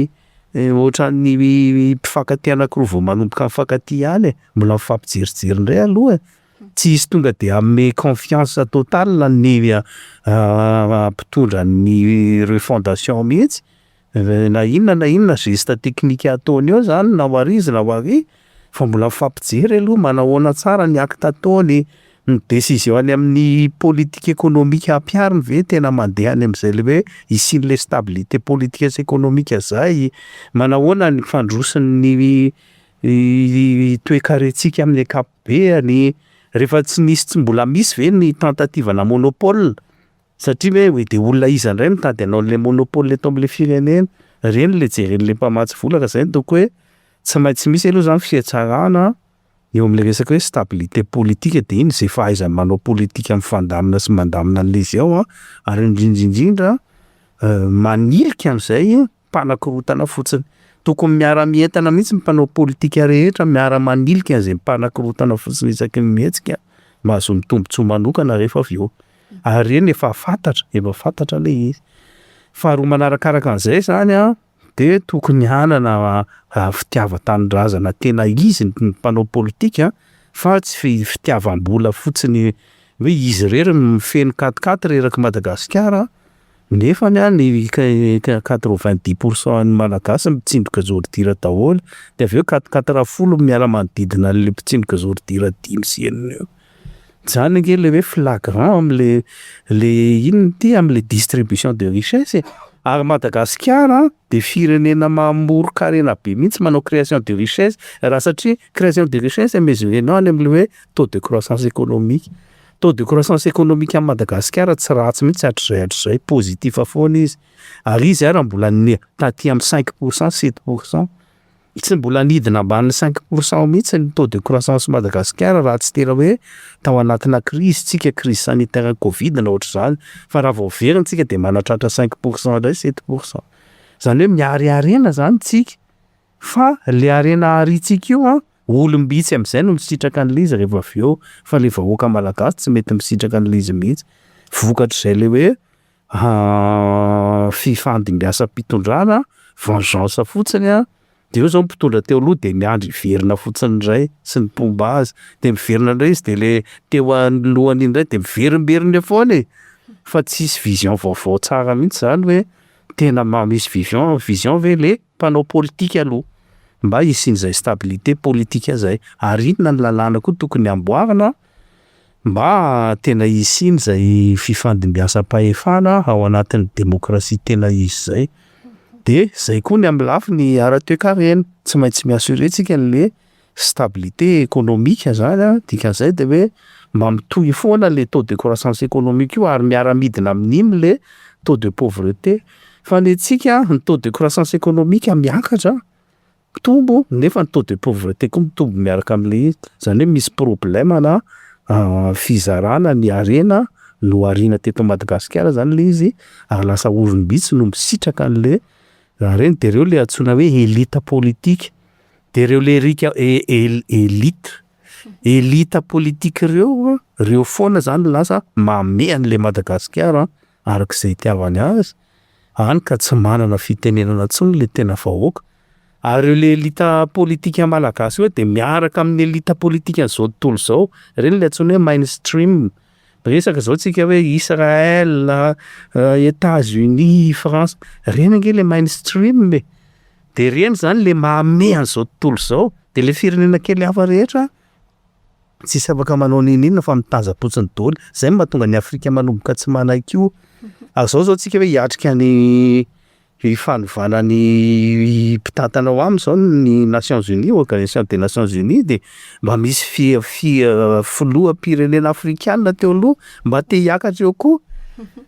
mpifankatia anankiroa vao manomboka mifankatia ihany e, mbola mifampijerijery indray aloha e, tsy hisy tonga de hanome confiance totale ny mpitondra ny refondation mihitsy, na inona na inona geste technique ataony eo zany na ho ary izy na ho ary fa mbola mifampijery aloha manahoana tsara ny acte ataony, ny décision any amin'ny politique économique ampihariny ve tena mandeha any am'zay le hoe hisian'le stabilité politique sy économique zay, manahoana ny fandrosin'ny toe-karentsika amin'ny ankapobeany, rehefa tsy misy tsy mbola misy ve ny tentative na monopole satria hoe de olona iza indray mitady hanao an'le monopole eto am'le firenena, reny le jeren'le mpamatsy vola ka zay no ataoko hoe tsy maintsy misy aloha zany fihatsarana eo am'le resaka hoe stabilité politique de iny zay fahaizany manao politika mifandamina sy mandamina an'le izy ao a, ary indrindra indrindra manilika an'izay mpanakorotana fotsiny, tokony miara-mientana mihitsy ny mpanao politika rehetra miara-manilika an'izay mpanakorotana fotsiny isaky ny mihetsika mba hahazoany tombontsoa manokana rehefa avy eo, ary reny efa fantatra efa fantatra le izy. Faharoa manarakaraka an'izay zany a de tokony hanana fitiavan-tanindrazana tena izy ny mpanao politika fa tsy fitiavam-bola fotsiny hoe izy irery no feno quat-quatre eraky Madagasikara nefany a ny 90 % an'ny Malagasy mitsindroka ordure daholo de avy eo quat-quatre 10 miala manodidina an'le mpitsindroka ordure 5 sy 6 eo. Zany ange le hoe flagrant am'le le inona ty am'le distribution de richesse e, ary Madagasikara de firenena mamoron-karena be mihitsy manao création de richesse raha satria création de richesse mesurenao any am'le hoe taux de croissance économique, taux de croissance économique amin'i Madagasikara tsy ratsy mihitsy hatrizay hatrizay positif foana izy ary izy ara mbola taty amin'ny 5 %, 7 %. Tsy mbola nidina ambanin'ny 5% mihitsy ny taux de croissance Madagasikara raha tsy tena hoe tao anatina crise tsika, crise sanitaire Covid na ohatr'izany, fa raha vao verina tsika de manatratra 5% indray, 7%. Zany hoe miariarena zany tsika fa le harena arintsika io a, olom-bitsy am'zay no misitraka an'le izy rehefa avy eo fa le vahoaka malagasy tsy mety misitraka an'le izy mihitsy. Vokatr'izay le hoe fifandimbiasam-pitondrana, vengeance fotsiny a, de eo zao ny mpitondra teo aloha de miandry hiverina fotsiny indray sy ny mpomba azy, de miverina indray izy de le teo alohany iny indray de miverimberina eo foana e, fa tsisy vision vaovao tsara mihitsy zany hoe tena misy vision ve le mpanao politika aloha mba hisian'izay stabilité politika zay, ary inona ny lalàna koa tokony amboarina mba tena hisian'izay fifandimbiasam-pahefana ao anatin'ny demokrasia tena izy zay. De zay koa ny am'lafiny ara-toekarena, tsy maintsy mi-assurer tsika an'le stabilité économique zany a, dikan'izay de hoe mba mitohy foana le taux de croissance économique io ary miara-midina amin'iny le taux de pauvreté, fa ny antsika ny taux de croissance économique miakatra mitombo nefa ny taux de pauvreté koa mitombo miaraka am'le izy, zany hoe misy problème na fizarana ny harena noharina teto Madagasikara zany le izy ary lasa olom-bitsy no misitraka an'le harena de reo le antsoina hoe élite politique, de reo le rika élite politique reo a, reo foana zany lasa mamehy an'le Madagasikara arak'izay itiavany azy, hany ka tsy manana fitenenana intsony le tena vahoaka. Ary reo le élite politique malagasy reo de miaraka amin'ny élite politique an'izao tontolo zao, reny le antsoina hoe mainstream, resaka zao tsika hoe Israël, États-Unis, France, reny ange le mainstream e, de reny zany le mamehy an'izao tontolo zao, de le firenena kely hafa rehetra tsisy afaka manao n'inon'inona fa mitazam-potsiny daholo, zay no mahatonga ny Afrika manomboka tsy manaiky io. Ary zao zao tsika hoe hiatrika ny fanovana ny mpitantana ao aminy zao ny Nations Unies, Organisation des Nations Unies, de mba misy filoham-pirenena afrikanina teo aloha mba te hiakatra eo koa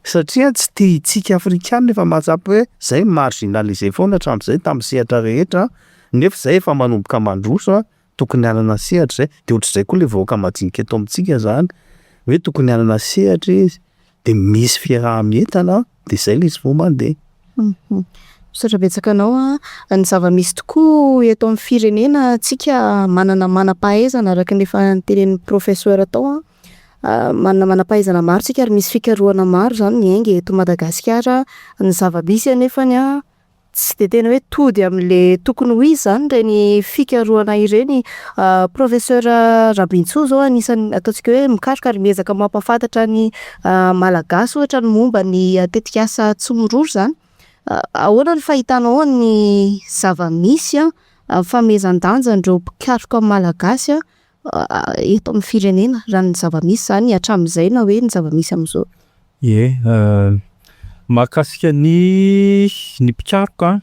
satria tsy te hitsika afrikanina efa mahatsapa hoe zay marginalisé foana hatramin'izay tamin'ny sehatra rehetra, nefa zay efa manomboka mandroso a, tokony hanana sehatra zay, de ohatr'izay koa le vahoaka madinika eto amintsika zany hoe tokony hanana sehatra izy de misy fiaraha-mientana de zay le izy vao mandeha. Misaotra betsaka anao a. Ny zava-misy tokoa eto amin'ny firenena tsika manana manam-pahaizana araka ny efa notenenin'ny professeur tao a, manana manam-pahaizana maro tsika ary misy fikarohana maro zany miainga eto Madagasikara. Ny zava-misy anefany a tsy de tena hoe tody am'le tokony ho izy zany reny fikarohana ireny. Professeur Rabintsoa zao anisan'ny ataontsika hoe mikaroka ary miezaka mampahafantatra ny Malagasy ohatra ny momba ny tetikasa Tsimiroro zany. Ahoana ny fahitanao ny zava-misy a amin'ny fanomezan-danja an'ireo mpikaroka malagasy a eto amin'ny firenena raha ny zava-misy zany hatramin'izay na hoe ny zava-misy am'zao? Ie, mahakasika ny mpikaroka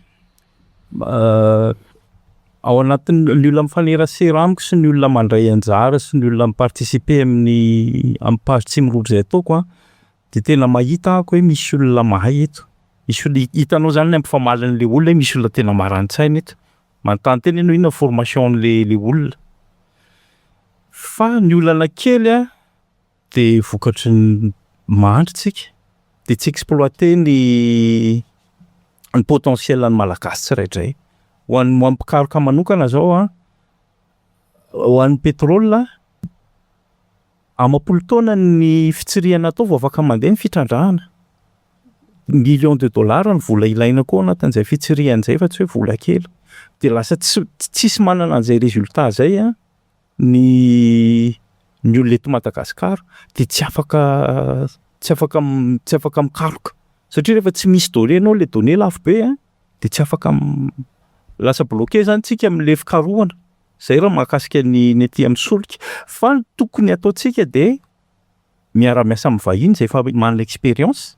ao anatin'ny ny olona mifanerasera amiko sy ny olona mandray anjara sy ny olona mi-participer amin'ny page Tsimiroro zay ataoko a, de tena mahita ahako hoe misy olona mahay eto, misy olona hitanao zany ny ampifamalin'le olona hoe misy olona tena marani-tsaina eto, manontany tena ianao inona formation an'le le olona, fa ny olana kely a de vokatry ny mahantra tsika de tsy exploiter ny potentiel an'ny Malagasy tsiraidray. Ho an'ny mpikaroka manokana zao a, ho an'ny pétrole amam-polo taona ny fitsirihana atao vao afaka mandeha ny fitrandrahana, millions de dollars ny vola ilaina koa anatin'izay fitsirihana zay fa tsy hoe vola kely, de lasa tsy tsisy manana an'izay résultat zay a ny olona eto Madagasikara de tsy afaka mikaroka satria rehefa tsy misy donnée anao le donnée lafo be a de tsy afaka lasa bloqué zany tsika am'le fikarohana, zay raha mahakasika ny aty am'solika fa ny tokony ataontsika de miara-miasa am'vahiny zay efa manana expérience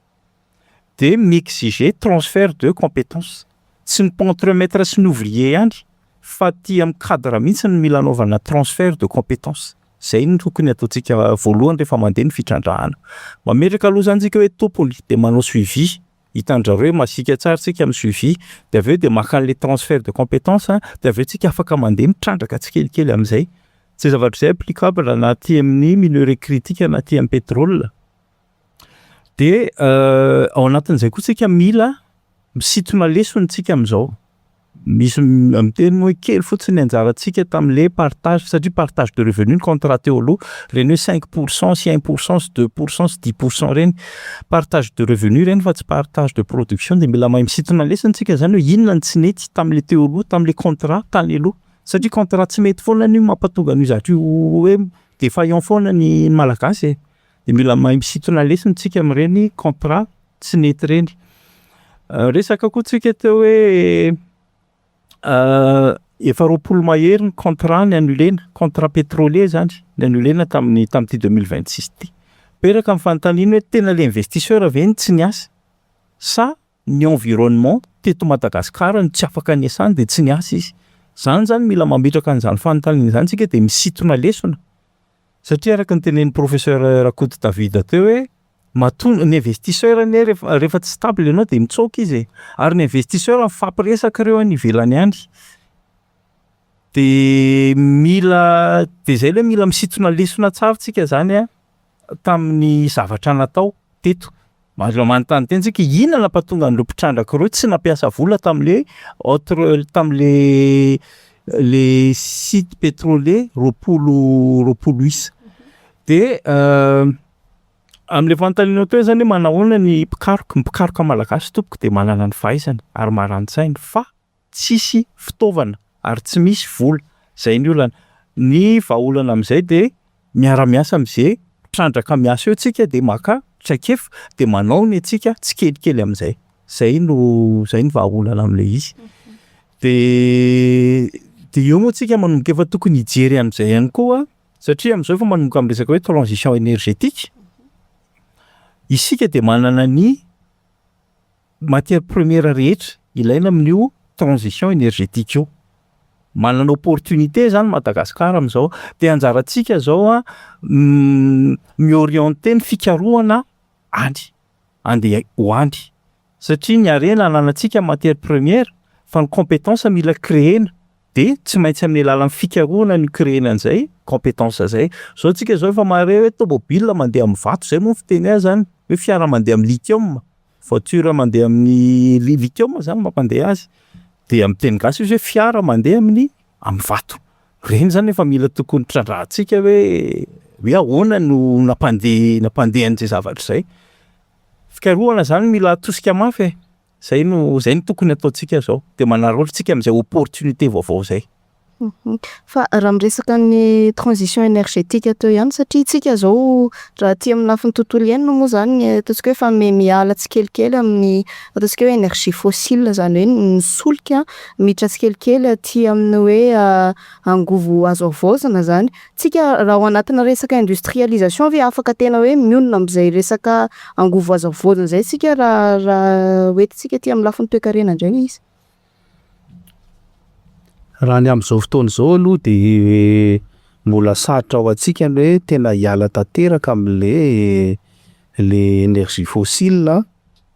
de mi-exiger transfert de compétence, tsy ny contremaître sy ny ouvrier ihany fa aty am'cadre mihitsy no mila anaovana transfert de compétence, zay no tokony ataontsika voalohany rehefa mandeha ny fitrandrahana. Mametraka aloha zany tsika hoe tompony de manao suivi. Hitan-dry zareo hoe masiaka tsara tsika amin'ny suivi, de avy eo de maka an'le transfert de compétence, de avy eo tsika afaka mandeha mitrandraka tsikelikely am'zay. Zay zavatra zay applicable na aty amin'ny minerai critique na aty amin'ny pétrole. De ao anatin'izay koa tsika mila misintona lesona tsika am'zao. Misy miteny moa hoe kely fotsiny ny anjarantsika tam'le partage, satria partage de revenu ny contrat teo aloha, reny hoe 5 % sy 1 % sy 2 % sy 10 % reny, partage de revenu reny fa tsy partage de production. De mila mahay misintona lesona tsika zany hoe inona no tsy nety tam'le teo aloha, tam'le contrat tany aloha, satria contrat tsy mety foana io mampatonga an'io zavatra io hoe défaillant foana ny Malagasy e. De mila mahay misintona lesona tsika am'ireny contrat tsy nety reny. Resaka koa tsika teo hoe efa 20 mahery ny contrat ny annulena, contrat pétrolier zany ny annulena tamin'ny tamin'ity 2026 ty. Mipetraka ny fanontaniana hoe tena le investisseur ve no tsy niasa sa ny environnement teto Madagasikara no tsy afaka niasany de tsy niasa izy? Zany zany mila mametraka an'zany fanontaniana zany tsika de misintona lesona, satria araka ny tenenin'ny professeur Rakoto David teo hoe matoa ny investisseur anie rehefa tsy stable ianao de mitsoaka izy e, ary ny investisseur mifampiresaka ireo any ivelany any. De mila de zay le mila misintona lesona tsara tsika zany a tamin'ny zavatra natao teto. Mbola manontany tena tsika inona nampatonga an'ireo mpitrandraka ireo tsy nampiasa vola tam'le autre tam'le le site pétrolier 20 isa. De am'le fanontaniana teo zany hoe manahoana ny mpikaroka, ny mpikaroka malagasy tompoko de manana ny fahaizana ary marani-tsaina fa tsisy fitaovana ary tsy misy vola, zay ny olana. Ny vahaolana am'zay de miara-miasa am'zay mpitrandraka miasa eo tsika de maka traikefa de manao ny antsika tsikelikely am'zay, zay no vahaolana am'le izy. De eo moa tsika manomboka efa tokony hijery an'zay ihany koa satria am'zao efa manomboka am'resaka hoe transition énergétique, isika de manana ny matière première rehetra ilaina amin'io transition énergétique io. Manana opportunité zany Madagasikara am'zao de anjarantsika zao a mi-orienter ny fikarohana any, andeha ho any satria ny harena ananantsika matière première fa ny compétence mila créena de tsy maintsy amin'ny alalan'ny fikarohana no créena an'zay compétence zay. Zao tsika zao efa mahare hoe tomobile mandeha am'vato zay moa ny fiteny azy zany hoe fiara mandeha am'lithium, voiture mandeha amin'ny lithium zany mampandeha azy, de am'teny gasy izy hoe fiara mandeha amin'ny vato. Reny zany efa mila tokony trandrahantsika hoe ahoana no nampandeha an'zay zavatra zay. Fikarohana zany mila atosika mafy e, zay no tokony ataontsika zao de manararaotra tsika am'zay opportunité vaovao zay. Fa raha miresaka ny transition énergétique teo ihany, satria tsika zao raha aty amin'ny lafiny tontolo iainana moa zany ataontsika hoe efa miala tsikelikely amin'ny ataontsika hoe énergie fossile, zany hoe ny solika, miditra tsikelikely aty amin'ny hoe angovo azo havaozina zany. Tsika raha ao anatina resaka industrialisation ve afaka tena hoe mionona am'zay resaka angovo azo havaozina zay tsika raha hoentintsika aty amin'ny lafiny toekarena indray izy? Raha ny am'zao fotoana zao aloha de mbola sarotra ho antsika ny hoe tena hiala tanteraka am'le le énergie fossile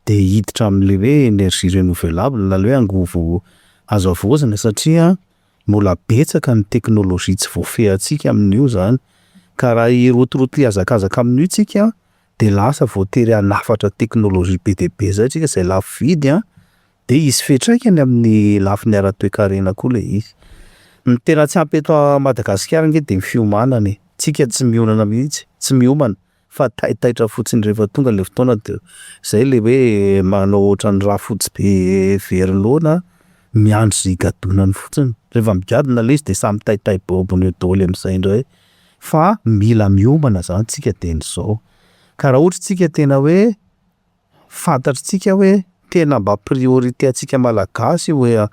de hiditra am'le hoe énergie renouvelable na le hoe angovo azo havaozina, satria mbola betsaka ny teknôlôjia tsy voafehintsika amin'io zany, ka raha hirotoroto hihazakazaka amin'io tsika de lasa voatery hanafatra teknôlôjia be dia be zay tsika zay lafo vidy a, de hisy fiantraikany amin'ny lafiny ara-toekarena koa le izy. Ny tena tsy ampy eto Madagasikara ange de ny fiomanana e, tsika tsy mionana mihitsy, tsy miomana fa taitaitra fotsiny rehefa tonga le fotoana, de zay le hoe manao ohatran'ny rafotsy be very laona miandry zay higadonany fotsiny, rehefa migadona le izy de samy taitaibobony eo daholo am'zay indray, fa mila miomana zany tsika dieny zao, ka raha ohatra tsika tena hoe fantatritsika hoe tena mba priorité antsika malagasy io hoe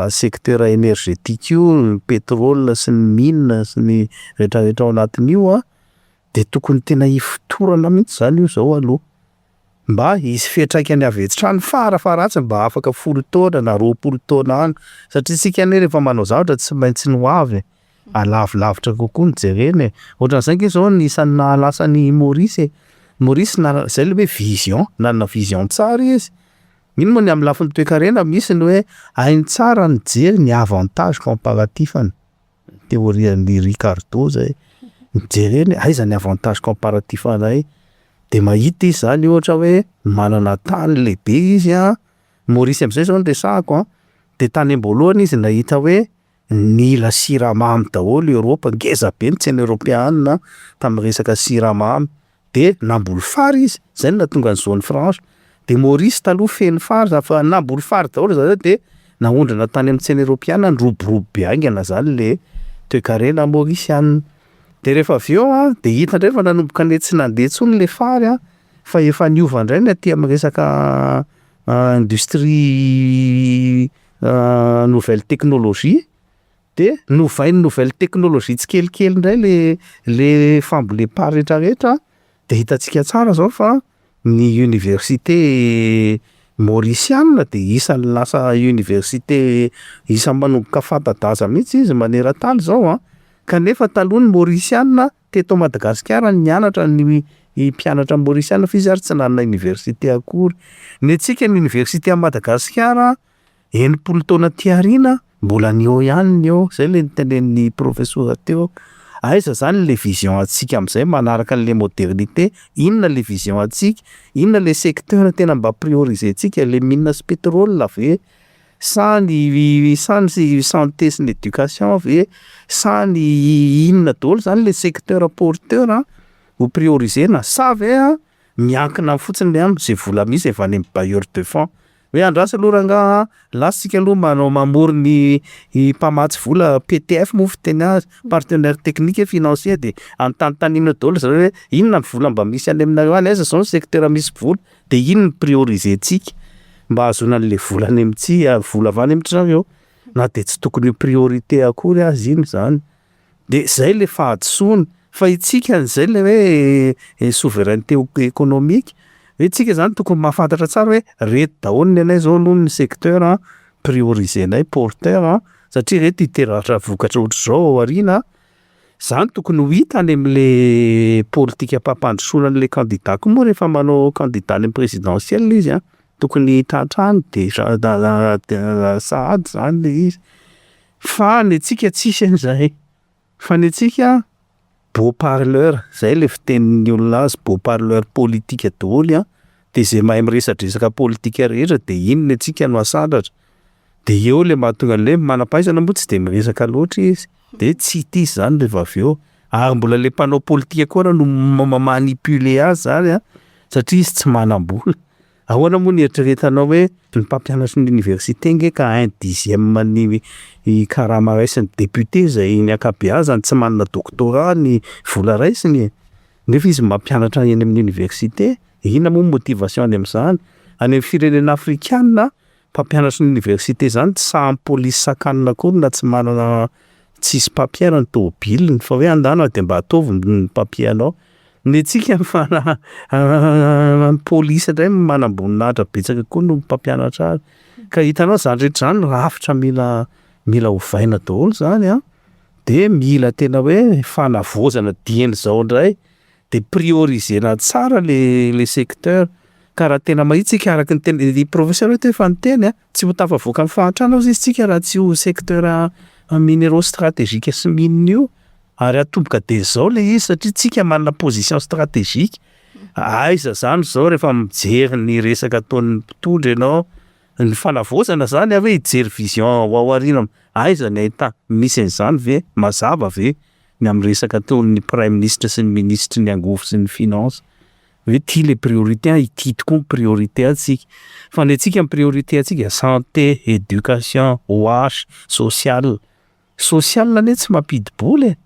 secteur énergétique io, ny pétrole sy ny mine sy ny rehetrarehetra ao anatin'io a, de tokony tena hifotorana mihitsy zany io zao aloha mba hisy fiantraikany avy hatrany farafaharatsiny mba afaka 10 taona na 20 taona any, satria tsika anie rehefa manao zavatra tsy maintsy ny ho avy e, alavilavitra kokoa no jerena e. Ohatran'izay ange zao ny isan'ny nahalasa an'i Maurice e, Maurice zay le hoe vision, nanana vision tsara izy. Ino moa ny amin'ny lafiny toekarena misy ny hoe hainy tsara mijery ny avantage comparatif-ny, théorie-n'i Ricardo zay, mijereny hoe aiza ny avantage comparatif anay, de mahita izy zany ohatra hoe manana tany lehibe izy a, Maurice am'zay zao no resahako a, de tany am-boalohany izy nahita hoe nila siramamy daholo Eoropa, ngeza be ny tsena eoropeanina tamin'ny resaka siramamy, de namboly fary izy, zay no nahatonga ny zone franche, de Maurice taloha feno fary fa namboly fary daholo zareo de naondrana tany amin'ny tsena eoropeana, niroborobo be haingana zany le toekarena maorisianina. De rehefa avy eo a de hita indray fa nanomboka le tsy nandeha intsony le fary a fa efa niova indray ny aty am'resaka industrie nouvelle technologie de novain'ny nouvelle technologie tsikelikely indray le fambolem-pary rehetrarehetra, de hitantsika tsara zao fa ny université maorisianina de isan'ny lasa université isan'ny manomboka fanta-daza mihitsy izy maneran-tany zao a, kanefa taloha ny maorisianina teto Madagasikara nianatra ny mpianatra maorisianina fa izy ary tsy nanana université akory. Ny antsika ny université à Madagasikara 60 taona aty aoriana mbola ny eo ihany ny eo, zay le notenenin'ny profesora teo. Aiza zany le vision antsika am'zay manaraka an'le modernité? Inona le vision antsika? Inona le secteur tena mba prioriser-ntsika? Le mine sy pétrole ve sa ny santé sy ny éducation ve sa ny inona daholo zany le secteur porteur a ho prioriser-na sa ve a miankina fotsiny le am'zay vola misy avy any am'bailleur de fonds hoe andraso aloha rangaha, lasa tsika aloha manao mamory ny mpamatsy vola PTF moa fiteny azy, partenaire technique et financier, de anontanintaniana daholo zareo hoe inona ny vola mba misy any aminareo any, aiza zao ny secteur misy vola de iny no prioriser-ntsika mba hahazoana an'le vola any am'tsi vola avy any amin-dry zareo na de tsy tokony ho priorité akory aza iny zany. De zay le fahadisoana fa itsika zay le hoe souveraineté économique hoe tsika zany tokony mahafantatra tsara hoe reto daholo ny anay zao aloha ny secteur prioriser-nay porteur satria reto hiteraka vokatra ohatr'izao ao aoriana. Zany tokony ho hita any am'le politikam-pampandrosoana an'le candidat koa moa rehefa manao candidat any am'présidentielle izy a, tokony hita hatrany déjà sahady zany le izy fa ny antsika tsisy an'zay fa ny antsika beau parleur, zay le fitenin'ny olona azy, beau parleur politique daholo a, de zay mahay miresadresaka politika rehetra de iny ny antsika no asandratra, de eo le mahatonga an'le manam-pahaizana moa tsy de miresaka loatra izy de tsy hita izy zany rehefa avy eo, ary mbola le mpanao politika koa raha no manipuler azy zany a satria izy tsy manam-bola. Ahoana moa ny eritreretanao hoe ny mpampianatry ny université nge ka un dixième ny karama raisin'ny député zay ny ankabeazany tsy manana doctorat ny vola raisiny e, nefa izy mampianatra eny amin'ny université, inona moa motivation any am'zany? Any amin'ny firenena afrikanina mpampianatry ny université zany tsy sahan'ny polisy sakanina akory na tsy manana tsisy papier ny tômôbiliny fa hoe andana de mba ataovy ny papier anao. Ny antsika ny polisy indray manam-boninahitra betsaka koa noho ny mpampianatra azy, ka hitanao zany rehetra zany rafitra mila ovaina daholo zany a, de mila tena hoe fanavaozana dieny zao indray de prioriser-na tsara le secteur ka raha tena mahitsy tsika araky ny teny ny professeur teo efa niteny a, tsy ho tafavoaka amin'ny fahantrana hozy izy tsika raha tsy ho secteur minéraux stratégique sy mine io ary atomboka de zao le izy satria tsika manana position stratégique. Aiza zany zao rehefa mijery ny resaka ataon'ny mpitondra ianao, ny fanavaozana zany a hoe hijery vision ho ao aoriana, aiza ny ahita misy an'izany ve mazava ve ny amin'ny resaka ataon'ny premier ministre sy ny ministre ny angovo sy ny finance hoe ty le priorité ity tokoa ny priorité antsika, fa ny antsika ny priorité antsika santé, éducation, OH, social, social anie tsy mampidi-bola e,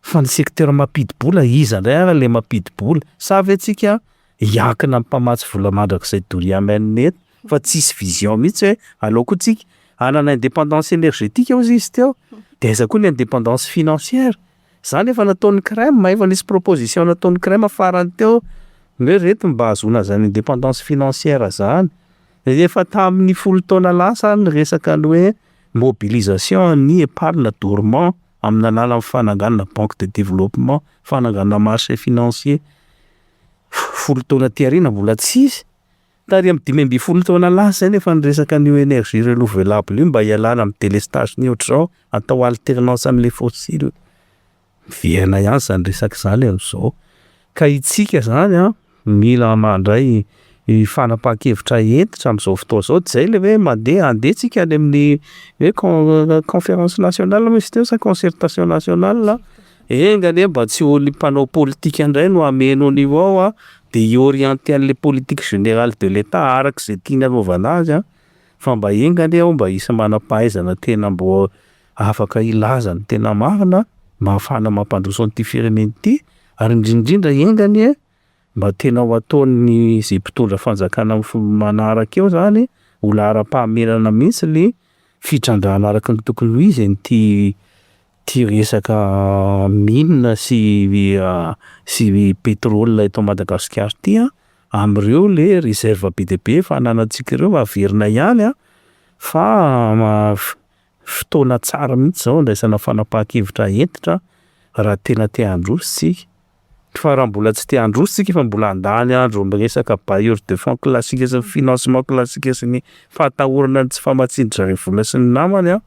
fa ny secteur mampidi-bola iza indray ara le mampidi-bola sa ve tsika hiankina amin'ny mpamatsy vola mandrakizay doria amen eto fa tsisy vision mihitsy hoe aleo koa tsika hanana indépendance énergétique hozy izy teo, de aiza koa ny indépendance financière? Zany efa nataon'ny CREM, efa nisy proposition nataon'ny CREM farany teo hoe reto mba hahazoana zany indépendance financière zany, efa tamin'ny 10 taona lasa ny resaka ny hoe mobilisation ny épargne dormant amin'ny alalan'ny fananganana banque de développement, fananganana marché financier, 10 taona aty aoriana mbola tsisy. Tary am'dimy ambin'ny folo taona lasa zay nefa niresaka an'io énergie renouvelable io mba hialana am'délestage ny ohatr'izao, atao alternance am'le fossile. Miverina ihany zany resaka zany am'zao. Ka itsika zany a mila mandray fanapahan-kevitra hentitra am'zao fotoa zao, de zay le hoe mandeha andeha tsika any amin'ny hoe conférence nationale moa izy teo sa concertation nationale? Enga anie mba tsy ho ny mpanao politika indray no hameno an'io ao a, de hi-orienter an'le politique générale de l'État arak'izay tiany anaovana azy a, fa mba enga anie ao mba hisy manam-pahaizana tena mbô afaka hilaza ny tena marina mba ahafahana mampandroso an'ity firenena ity, ary indrindrindra enga anie mba tena ho ataon'ny zay mpitondra fanjakana manaraka eo zany ho laharam-pahamehana mihitsy ny fitrandrahana araky ny tokony ho izy an'ity ty resaka mine sy pétrole eto Madagasikara ty a, am'reo le réserve be dia be efa ananantsika reo averina ihany a, fa fotoana tsara mihitsy zao andraisana fanapahan-kevitra hentitra raha tena te handroso tsika, fa raha mbola tsy te handroso tsika fa mbola handany andro am'resaka bailleur de fonds classique sy ny financement classique sy ny fahatahorana ny tsy famatsian-dry zareo vola sy ny namany a,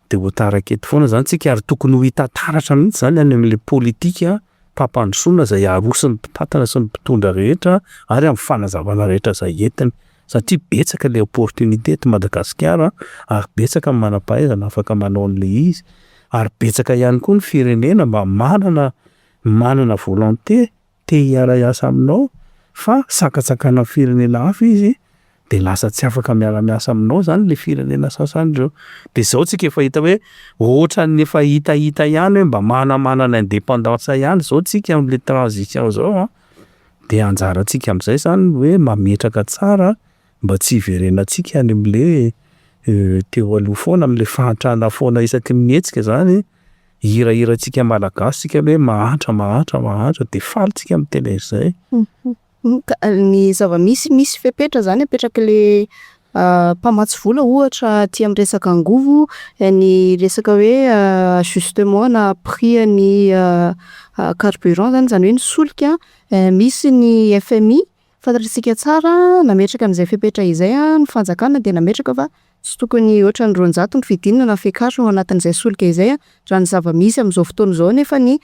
de ho taraiky eto foana zany tsika ary tokony ho hita taratra mihitsy zany any am'le politika mpampandrosoana zay aroson'ny mpitantana sy ny mpitondra rehetra ary am'fanazavana rehetra zay entiny, satria betsaka le opportunité eto Madagasikara ary betsaka ny manam-pahaizana afaka manao an'le izy, ary betsaka ihany koa ny firenena mba manana volonté te hiara-hiasa aminao fa sakantsakana firenena hafa izy de lasa tsy afaka miara-miasa aminao zany le firenena sasany reo. De zao tsika efa hita hoe ohatran'ny efa hitahita ihany hoe mba manamanana indépendance ihany zao tsika am'le transition zao a, de anjarantsika am'zay zany hoe mametraka tsara mba tsy hiverenantsika any am'le teo aloha foana am'le fahantrana foana isaky ny mihetsika zany, hirahirantsika malagasy tsika hoe mahantra mahantra mahantra de faly tsika miteny an'zay. Ka ny zava-misy, misy fepetra zany apetrak'le mpamatsy vola ohatra aty am'resaka angovo, ny resaka hoe ajustement na prix an'ny carburant zany, zany hoe ny solika, misy ny FMI fantatrasika tsara nametraka an'izay fepetra izay a ny fanjakana de nametraka fa tsy tokony hihoatra ny 200 ny fidinana na fiakarana ao anatin'izay solika izay a. Raha ny zava-misy am'zao fotoana zao nefany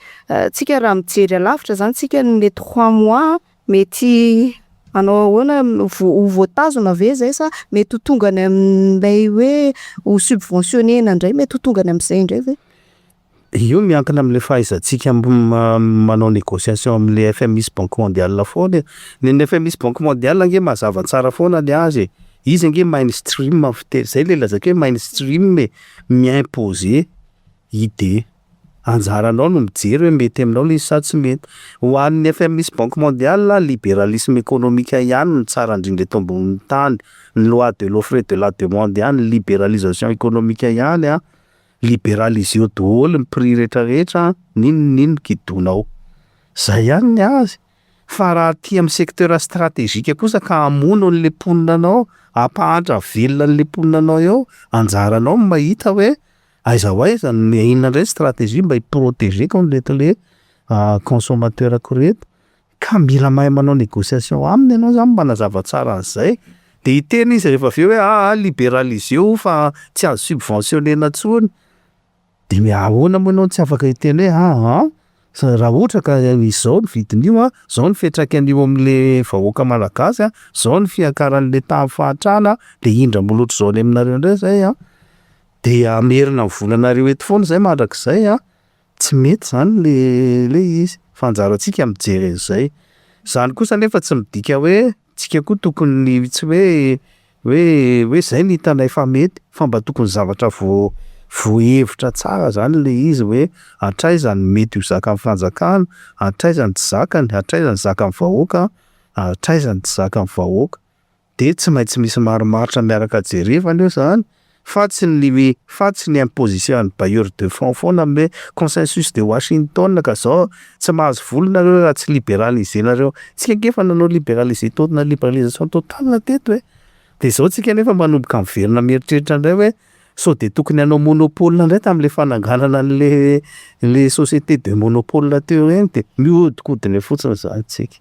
tsika raha mijery alavitra zany tsika le 3 mois mety hanao ahoana ho voatazona ve zay sa mety ho tonga any am'lay hoe ho subventionnena ndray, mety ho tonga any am'zay ndray ve? Io miankina am'le fahaizantsika manao négociation am'le FMI sy Banque mondiale foana e. Ny an'ny FMI sy Banque mondiale ange mazava tsara foana ny azy e, izy ange mainstream fiteny, zay le lazaiko hoe mainstream e, mi-imposer idée, anjaranao no mijery hoe mety aminao le izy sa tsy mety. Ho an'ny FMI sy Banque mondiale, libéralisme économique ihany no tsara indrindra eto ambonin'ny tany, ny loi de l'offre et de la demande ihany, libéralisation économique ihany a, libéraliseo daholo ny prix rehetrarehetra, n'inon'inona kidonao, zay ihany ny azy. Fa raha aty am'secteur stratégique kosa ka hamono an'le mponina anao, hampahantra velona an'le mponina anao eo, anjaranao no mahita hoe aiza ho aiza ny inona indray stratégie mba hi-protéger-ko an'ireto le consommateur-ko reto, ka mila mahay manao négociation aminy ianao zany manazava tsara an'zay, de hiteny izy rehefa avy eo hoe aha libéraliseo fa tsy azo subventionnena intsony, de ahoana moa ianao no tsy afaka hiteny hoe aha raha ohatra ka izao ny vidin'io a, zao ny fiantraikan'io am'le vahoaka malagasy a, zao ny fiakaran'le tahan'ny fahantrana de indra-mbola ohatr'izao any aminareo indray zay a, de hamerina ny volanareo eto foana zay mandrakizay a, tsy mety zany le izy fa anjarantsika mijery an'zay. Zany kosa nefa tsy midika hoe tsika koa tokony tsy hoe zay no hitanay fa mety fa mba tokony zavatra voahevitra tsara zany le izy hoe hatraiza ny mety ho zakan'ny fanjakana, hatraiza ny tsy zakany, hatraiza ny zakan'ny vahoaka, hatraiza ny tsy zakan'ny vahoaka. De tsy maintsy misy marimaritra miaraka jerevana eo zany fa tsy ny fa tsy ny imposition an'ny bailleur de fonds foana amin'ny hoe consensus de Washington ka zao tsy mahazo vola nareo raha tsy libéraliser-nareo. Tsika ange efa nanao libéraliser to- libéralisation totale teto e, de zao tsika nefa manomboka miverina mieritreritra indray hoe Sao de tokony hanao monopole indray tam'le fananganana an'le le société de monopole teo reny, de miodikodina eo fotsiny zany tsika.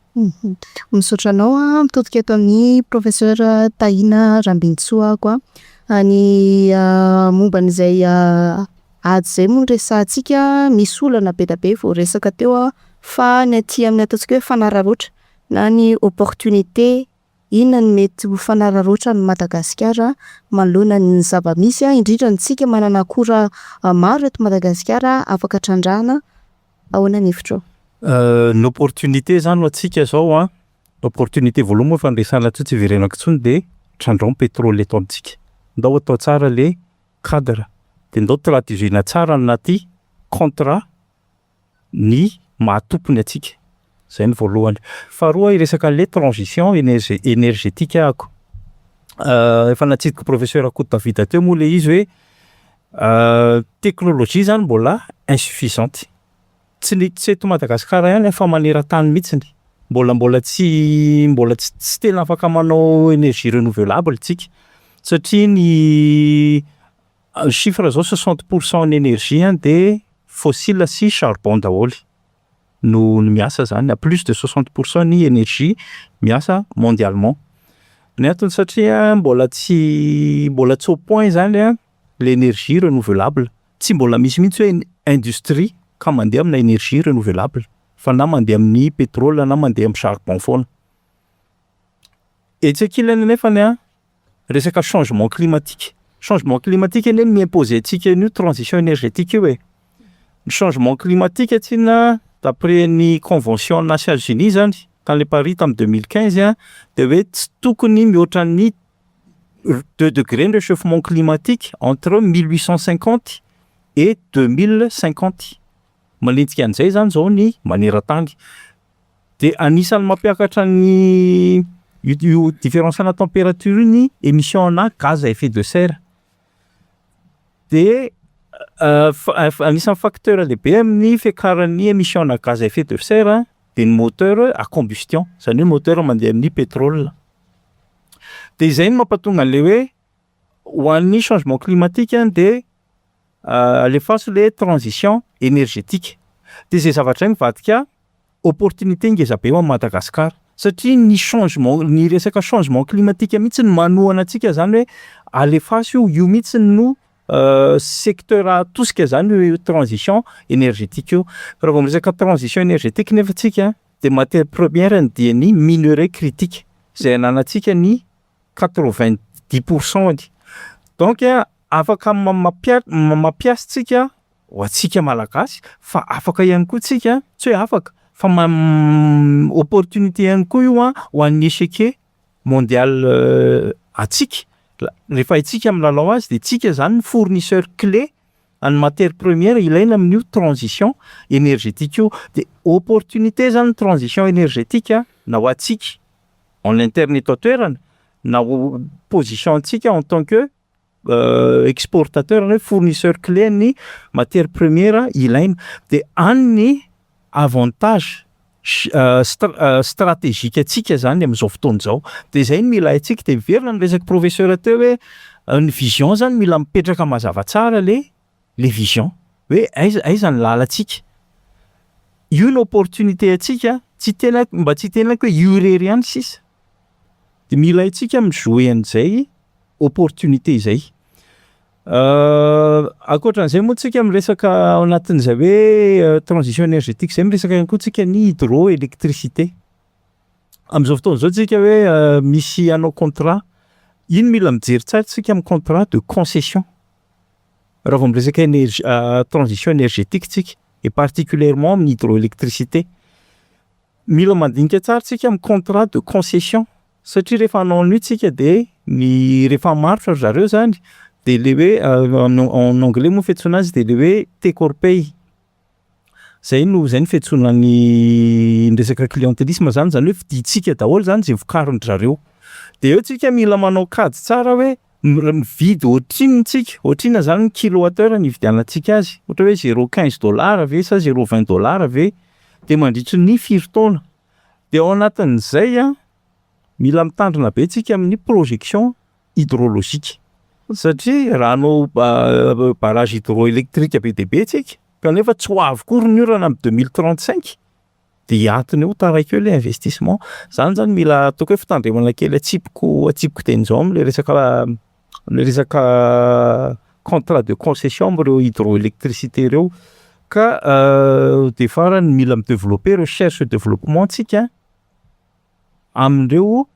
Misaotra anao a, mitodika eto amin'ny professeur Tahina Rambinintsoa ako a, ny momba an'izay ady zay moa no resahantsika, misy olana be da be voaresaka teo a, fa ny aty amin'ny ataontsika hoe fanararaotra na ny opportunité, inona no mety ho fanararaotran'i Madagasikara manoloana ny zava-misy a, indrindra antsika manana akora maro eto Madagasikara afaka trandrahana, ahoana ny hevitrao? Ny opportunité zany ho antsika zao a, opportunité voalohany moa efa niresahana teo, tsy iverenako intsony, de trandraho ny pétrole eto amintsika, ndao atao tsara le cadre, de ndao traduire-na tsara anaty contrat ny mahatompony antsika, zay ny voalohany. Faharoa, hiresaka an'le transition énergétique ahako, efa natsidiko professeur Rakoto David teo moa le izy hoe teknôlôjia zany mbola insuffisante, tsy ny tsy eto Madagasikara ihany fa maneran-tany mihitsiny, mbola tsy mbola tsy tena afaka manao énergie renouvelable tsika satria ny chiffre zao 60 % ny énergie a de fossile sy charbon daholo no miasa zany, à plus de 60 % ny énergie miasa mondialement. Ny antony satria mbola tsy au point zany a l'énergie renouvelable, tsy mbola misy mihitsy hoe industrie ka mandeha amina énergie renouvelable fa na mandeha amin'ny pétrole na mandeha am'charbon foana. Etsy ankilany nefany a resaka changement climatique, changement climatique anie mi-imposer antsika an'io transition énergétique io e. Ny changement climatique tsinona, d'après ny convention Nations Unies zany tany Paris tamin'ny 2015 a, de hoe tsy tokony mihoatra ny 2 degrés ny réchauffement climatique entre 1850 et 2050. Manenjika an'izay zany zao ny maneran-tany, de anisan'ny mampiakatra ny io différence ana température io ny émission ana gaz à effet de serre, de anisan'ny facteur lehibe amin'ny fiakaran'ny émission ana gaz à effet de serre de ny moteur à combustion, zany hoe moteur mandeha amin'ny pétrole. De izay no mampatonga an'le hoe ho an'ny changement climatique de alefaso le transition énergétique, de zay zavatra zay mivadika opportunité ngeza be ho an'i Madagasikara satria ny changement, ny resaka changement climatique mihitsy no manohana antsika zany hoe alefaso io, io mihitsy no secteur atosika zany io transition énergétique io. Raha vao miresaka transition énergétique nefa tsika de matière première dia ny minerai critique zay ananantsika ny 90 % ny, donc afaka mampiasa tsika ho antsika malagasy fa afaka ihany koa tsika, tsy hoe afaka fa opportunité ihany koa io a ho an'ny échiquier mondial antsika. Rehefa haintsika milalao azy de tsika zany ny fournisseur clé an'ny matière première ilaina amin'io transition énergétique io, de opportunité zany transition énergétique na ho antsika en interne eto an-toerana na ho position antsika en tant que exportateur na hoe fournisseur clé ny matière première ilaina, de any ny avantage stratégique antsika zany am'zao fotoana zao, de zay no mila haintsika. De miverina ny resaky professeur teo hoe ny vision zany mila mipetraka mazava tsara le vision hoe aiza aiza ny lalantsika, io ny opportunité antsika, tsy tena mba tsy tenako hoe io irery ihany sisa, de mila haintsika mi-jouer an'izay opportunité zay. Ankoatran'izay moa tsika miresaka ao anatin'izay hoe transition énergétique zay, miresaka ihany koa tsika ny hydroélectricité. Am'zao fotoana zao tsika hoe misy hanao contrat, iny mila mijery tsara tsika am'contrat de concession raha vao miresaka énergie, transition énergétique tsika, et particulièrement amin'ny hydroélectricité. Mila mandinika tsara tsika am'contrat de concession satria rehefa hanao an'io tsika de ny rehefa marotra ry zareo zany de le hoe en anglais moa fiantsoana azy de le hoe take or pay, zay no fiantsoana ny resaka clientélisme zany, zany hoe vidintsika daholo zany zay vokarin-dry zareo, de eo tsika mila manao kajy tsara hoe mividy ohatrinona tsika, ohatrinona zany ny kilowatt heure ny ividianantsika azy, ohatra hoe 0,15 dollar ve sa 0,20 dollar ve, de mandritry ny firy taona. De ao anatin'izay a mila mitandrina be tsika amin'ny projection hydrologique. Satria raha hanao barrage hydroélectrique be dia be tsika kanefa tsy ho avy akory ny orana am'deux mille trente-cinq, de hiantona eo, taraiky eo le investissement. Zany zany mila ataoko hoe fitandremana kely atsipiko teny zao am'le resaka contrat de concession am'reo hydroélectricité reo. Ka de farany, mila mi-développer recherche et développement tsika amindreo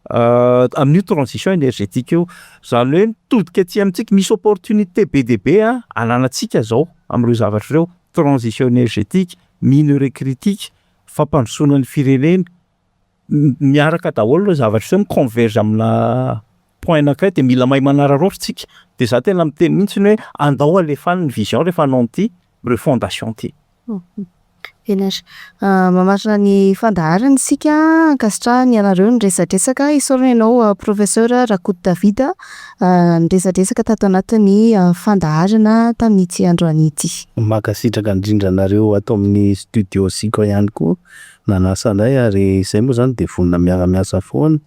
amin'io transition énergétique io. Zany hoe mitodika aty amintsika, misy opportunité be dia be a ananantsika zao am'reo zavatra reo: transition énergétique, minerai critique, fampandrosoana ny firenena. Miaraka daholo reo zavatra reo, mi-converge aminà point anankiray, de mila mahay manararaotra tsika. De za tena miteny mihitsiny hoe andao alefa any ny vision rehefa hanao an'ity refondation ty. Eny ary, mamarana ny fandaharana isika. Ankasitrahana ianareo niresadresaka. Isaorana ianao, professeur Rakoto David, niresadresaka tato anatin'ny fandaharana tamin'ity androany ity. Mankasitraka indrindra anareo ato amin'ny studio sika ihany koa nanasa anay, ary zay moa zany de vonona miara-miasa foana.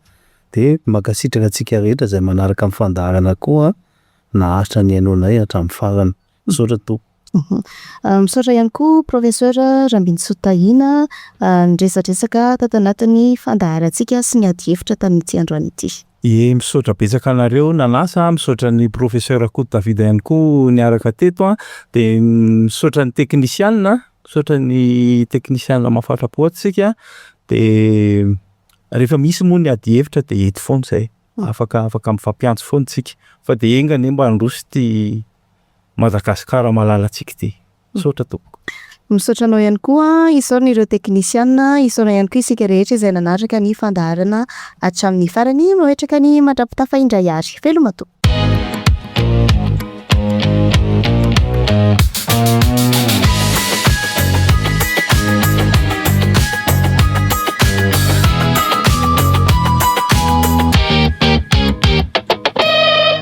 De mankasitraka antsika rehetra zay manaraka amin'ny fandaharana koa naharitra ny haino anay hatramin'ny farany. Misaotra tompoko. Misaotra ihany koa professeur Rambinintsoa Tahina, niresadresaka tato anatin'ny fandaharantsika sy ny ady hevitra tamin'ity androany ity. Ie, misaotra betsaka anareo nanasa, misaotra ny professeur Rakoto David ihany koa niaraka teto a, de misaotra ny teknisiana, misaotra ny teknisiana mahafatra-po atsika. De rehefa misy moa ny ady hevitra de eto foana zay, afaka mifampiantso foana tsika, fa de enga anie mba handroso ty Madagasikara malalantsika ty. Misaotra tompoko. Misaotra anao ihany koa. Isaorana ireo teknisiana, isaorana ihany koa isika rehetra izay nanaraka ny fandaharana hatramin'ny farany. Mametraka ny mandra-pitafa indray ary, veloma tompoko.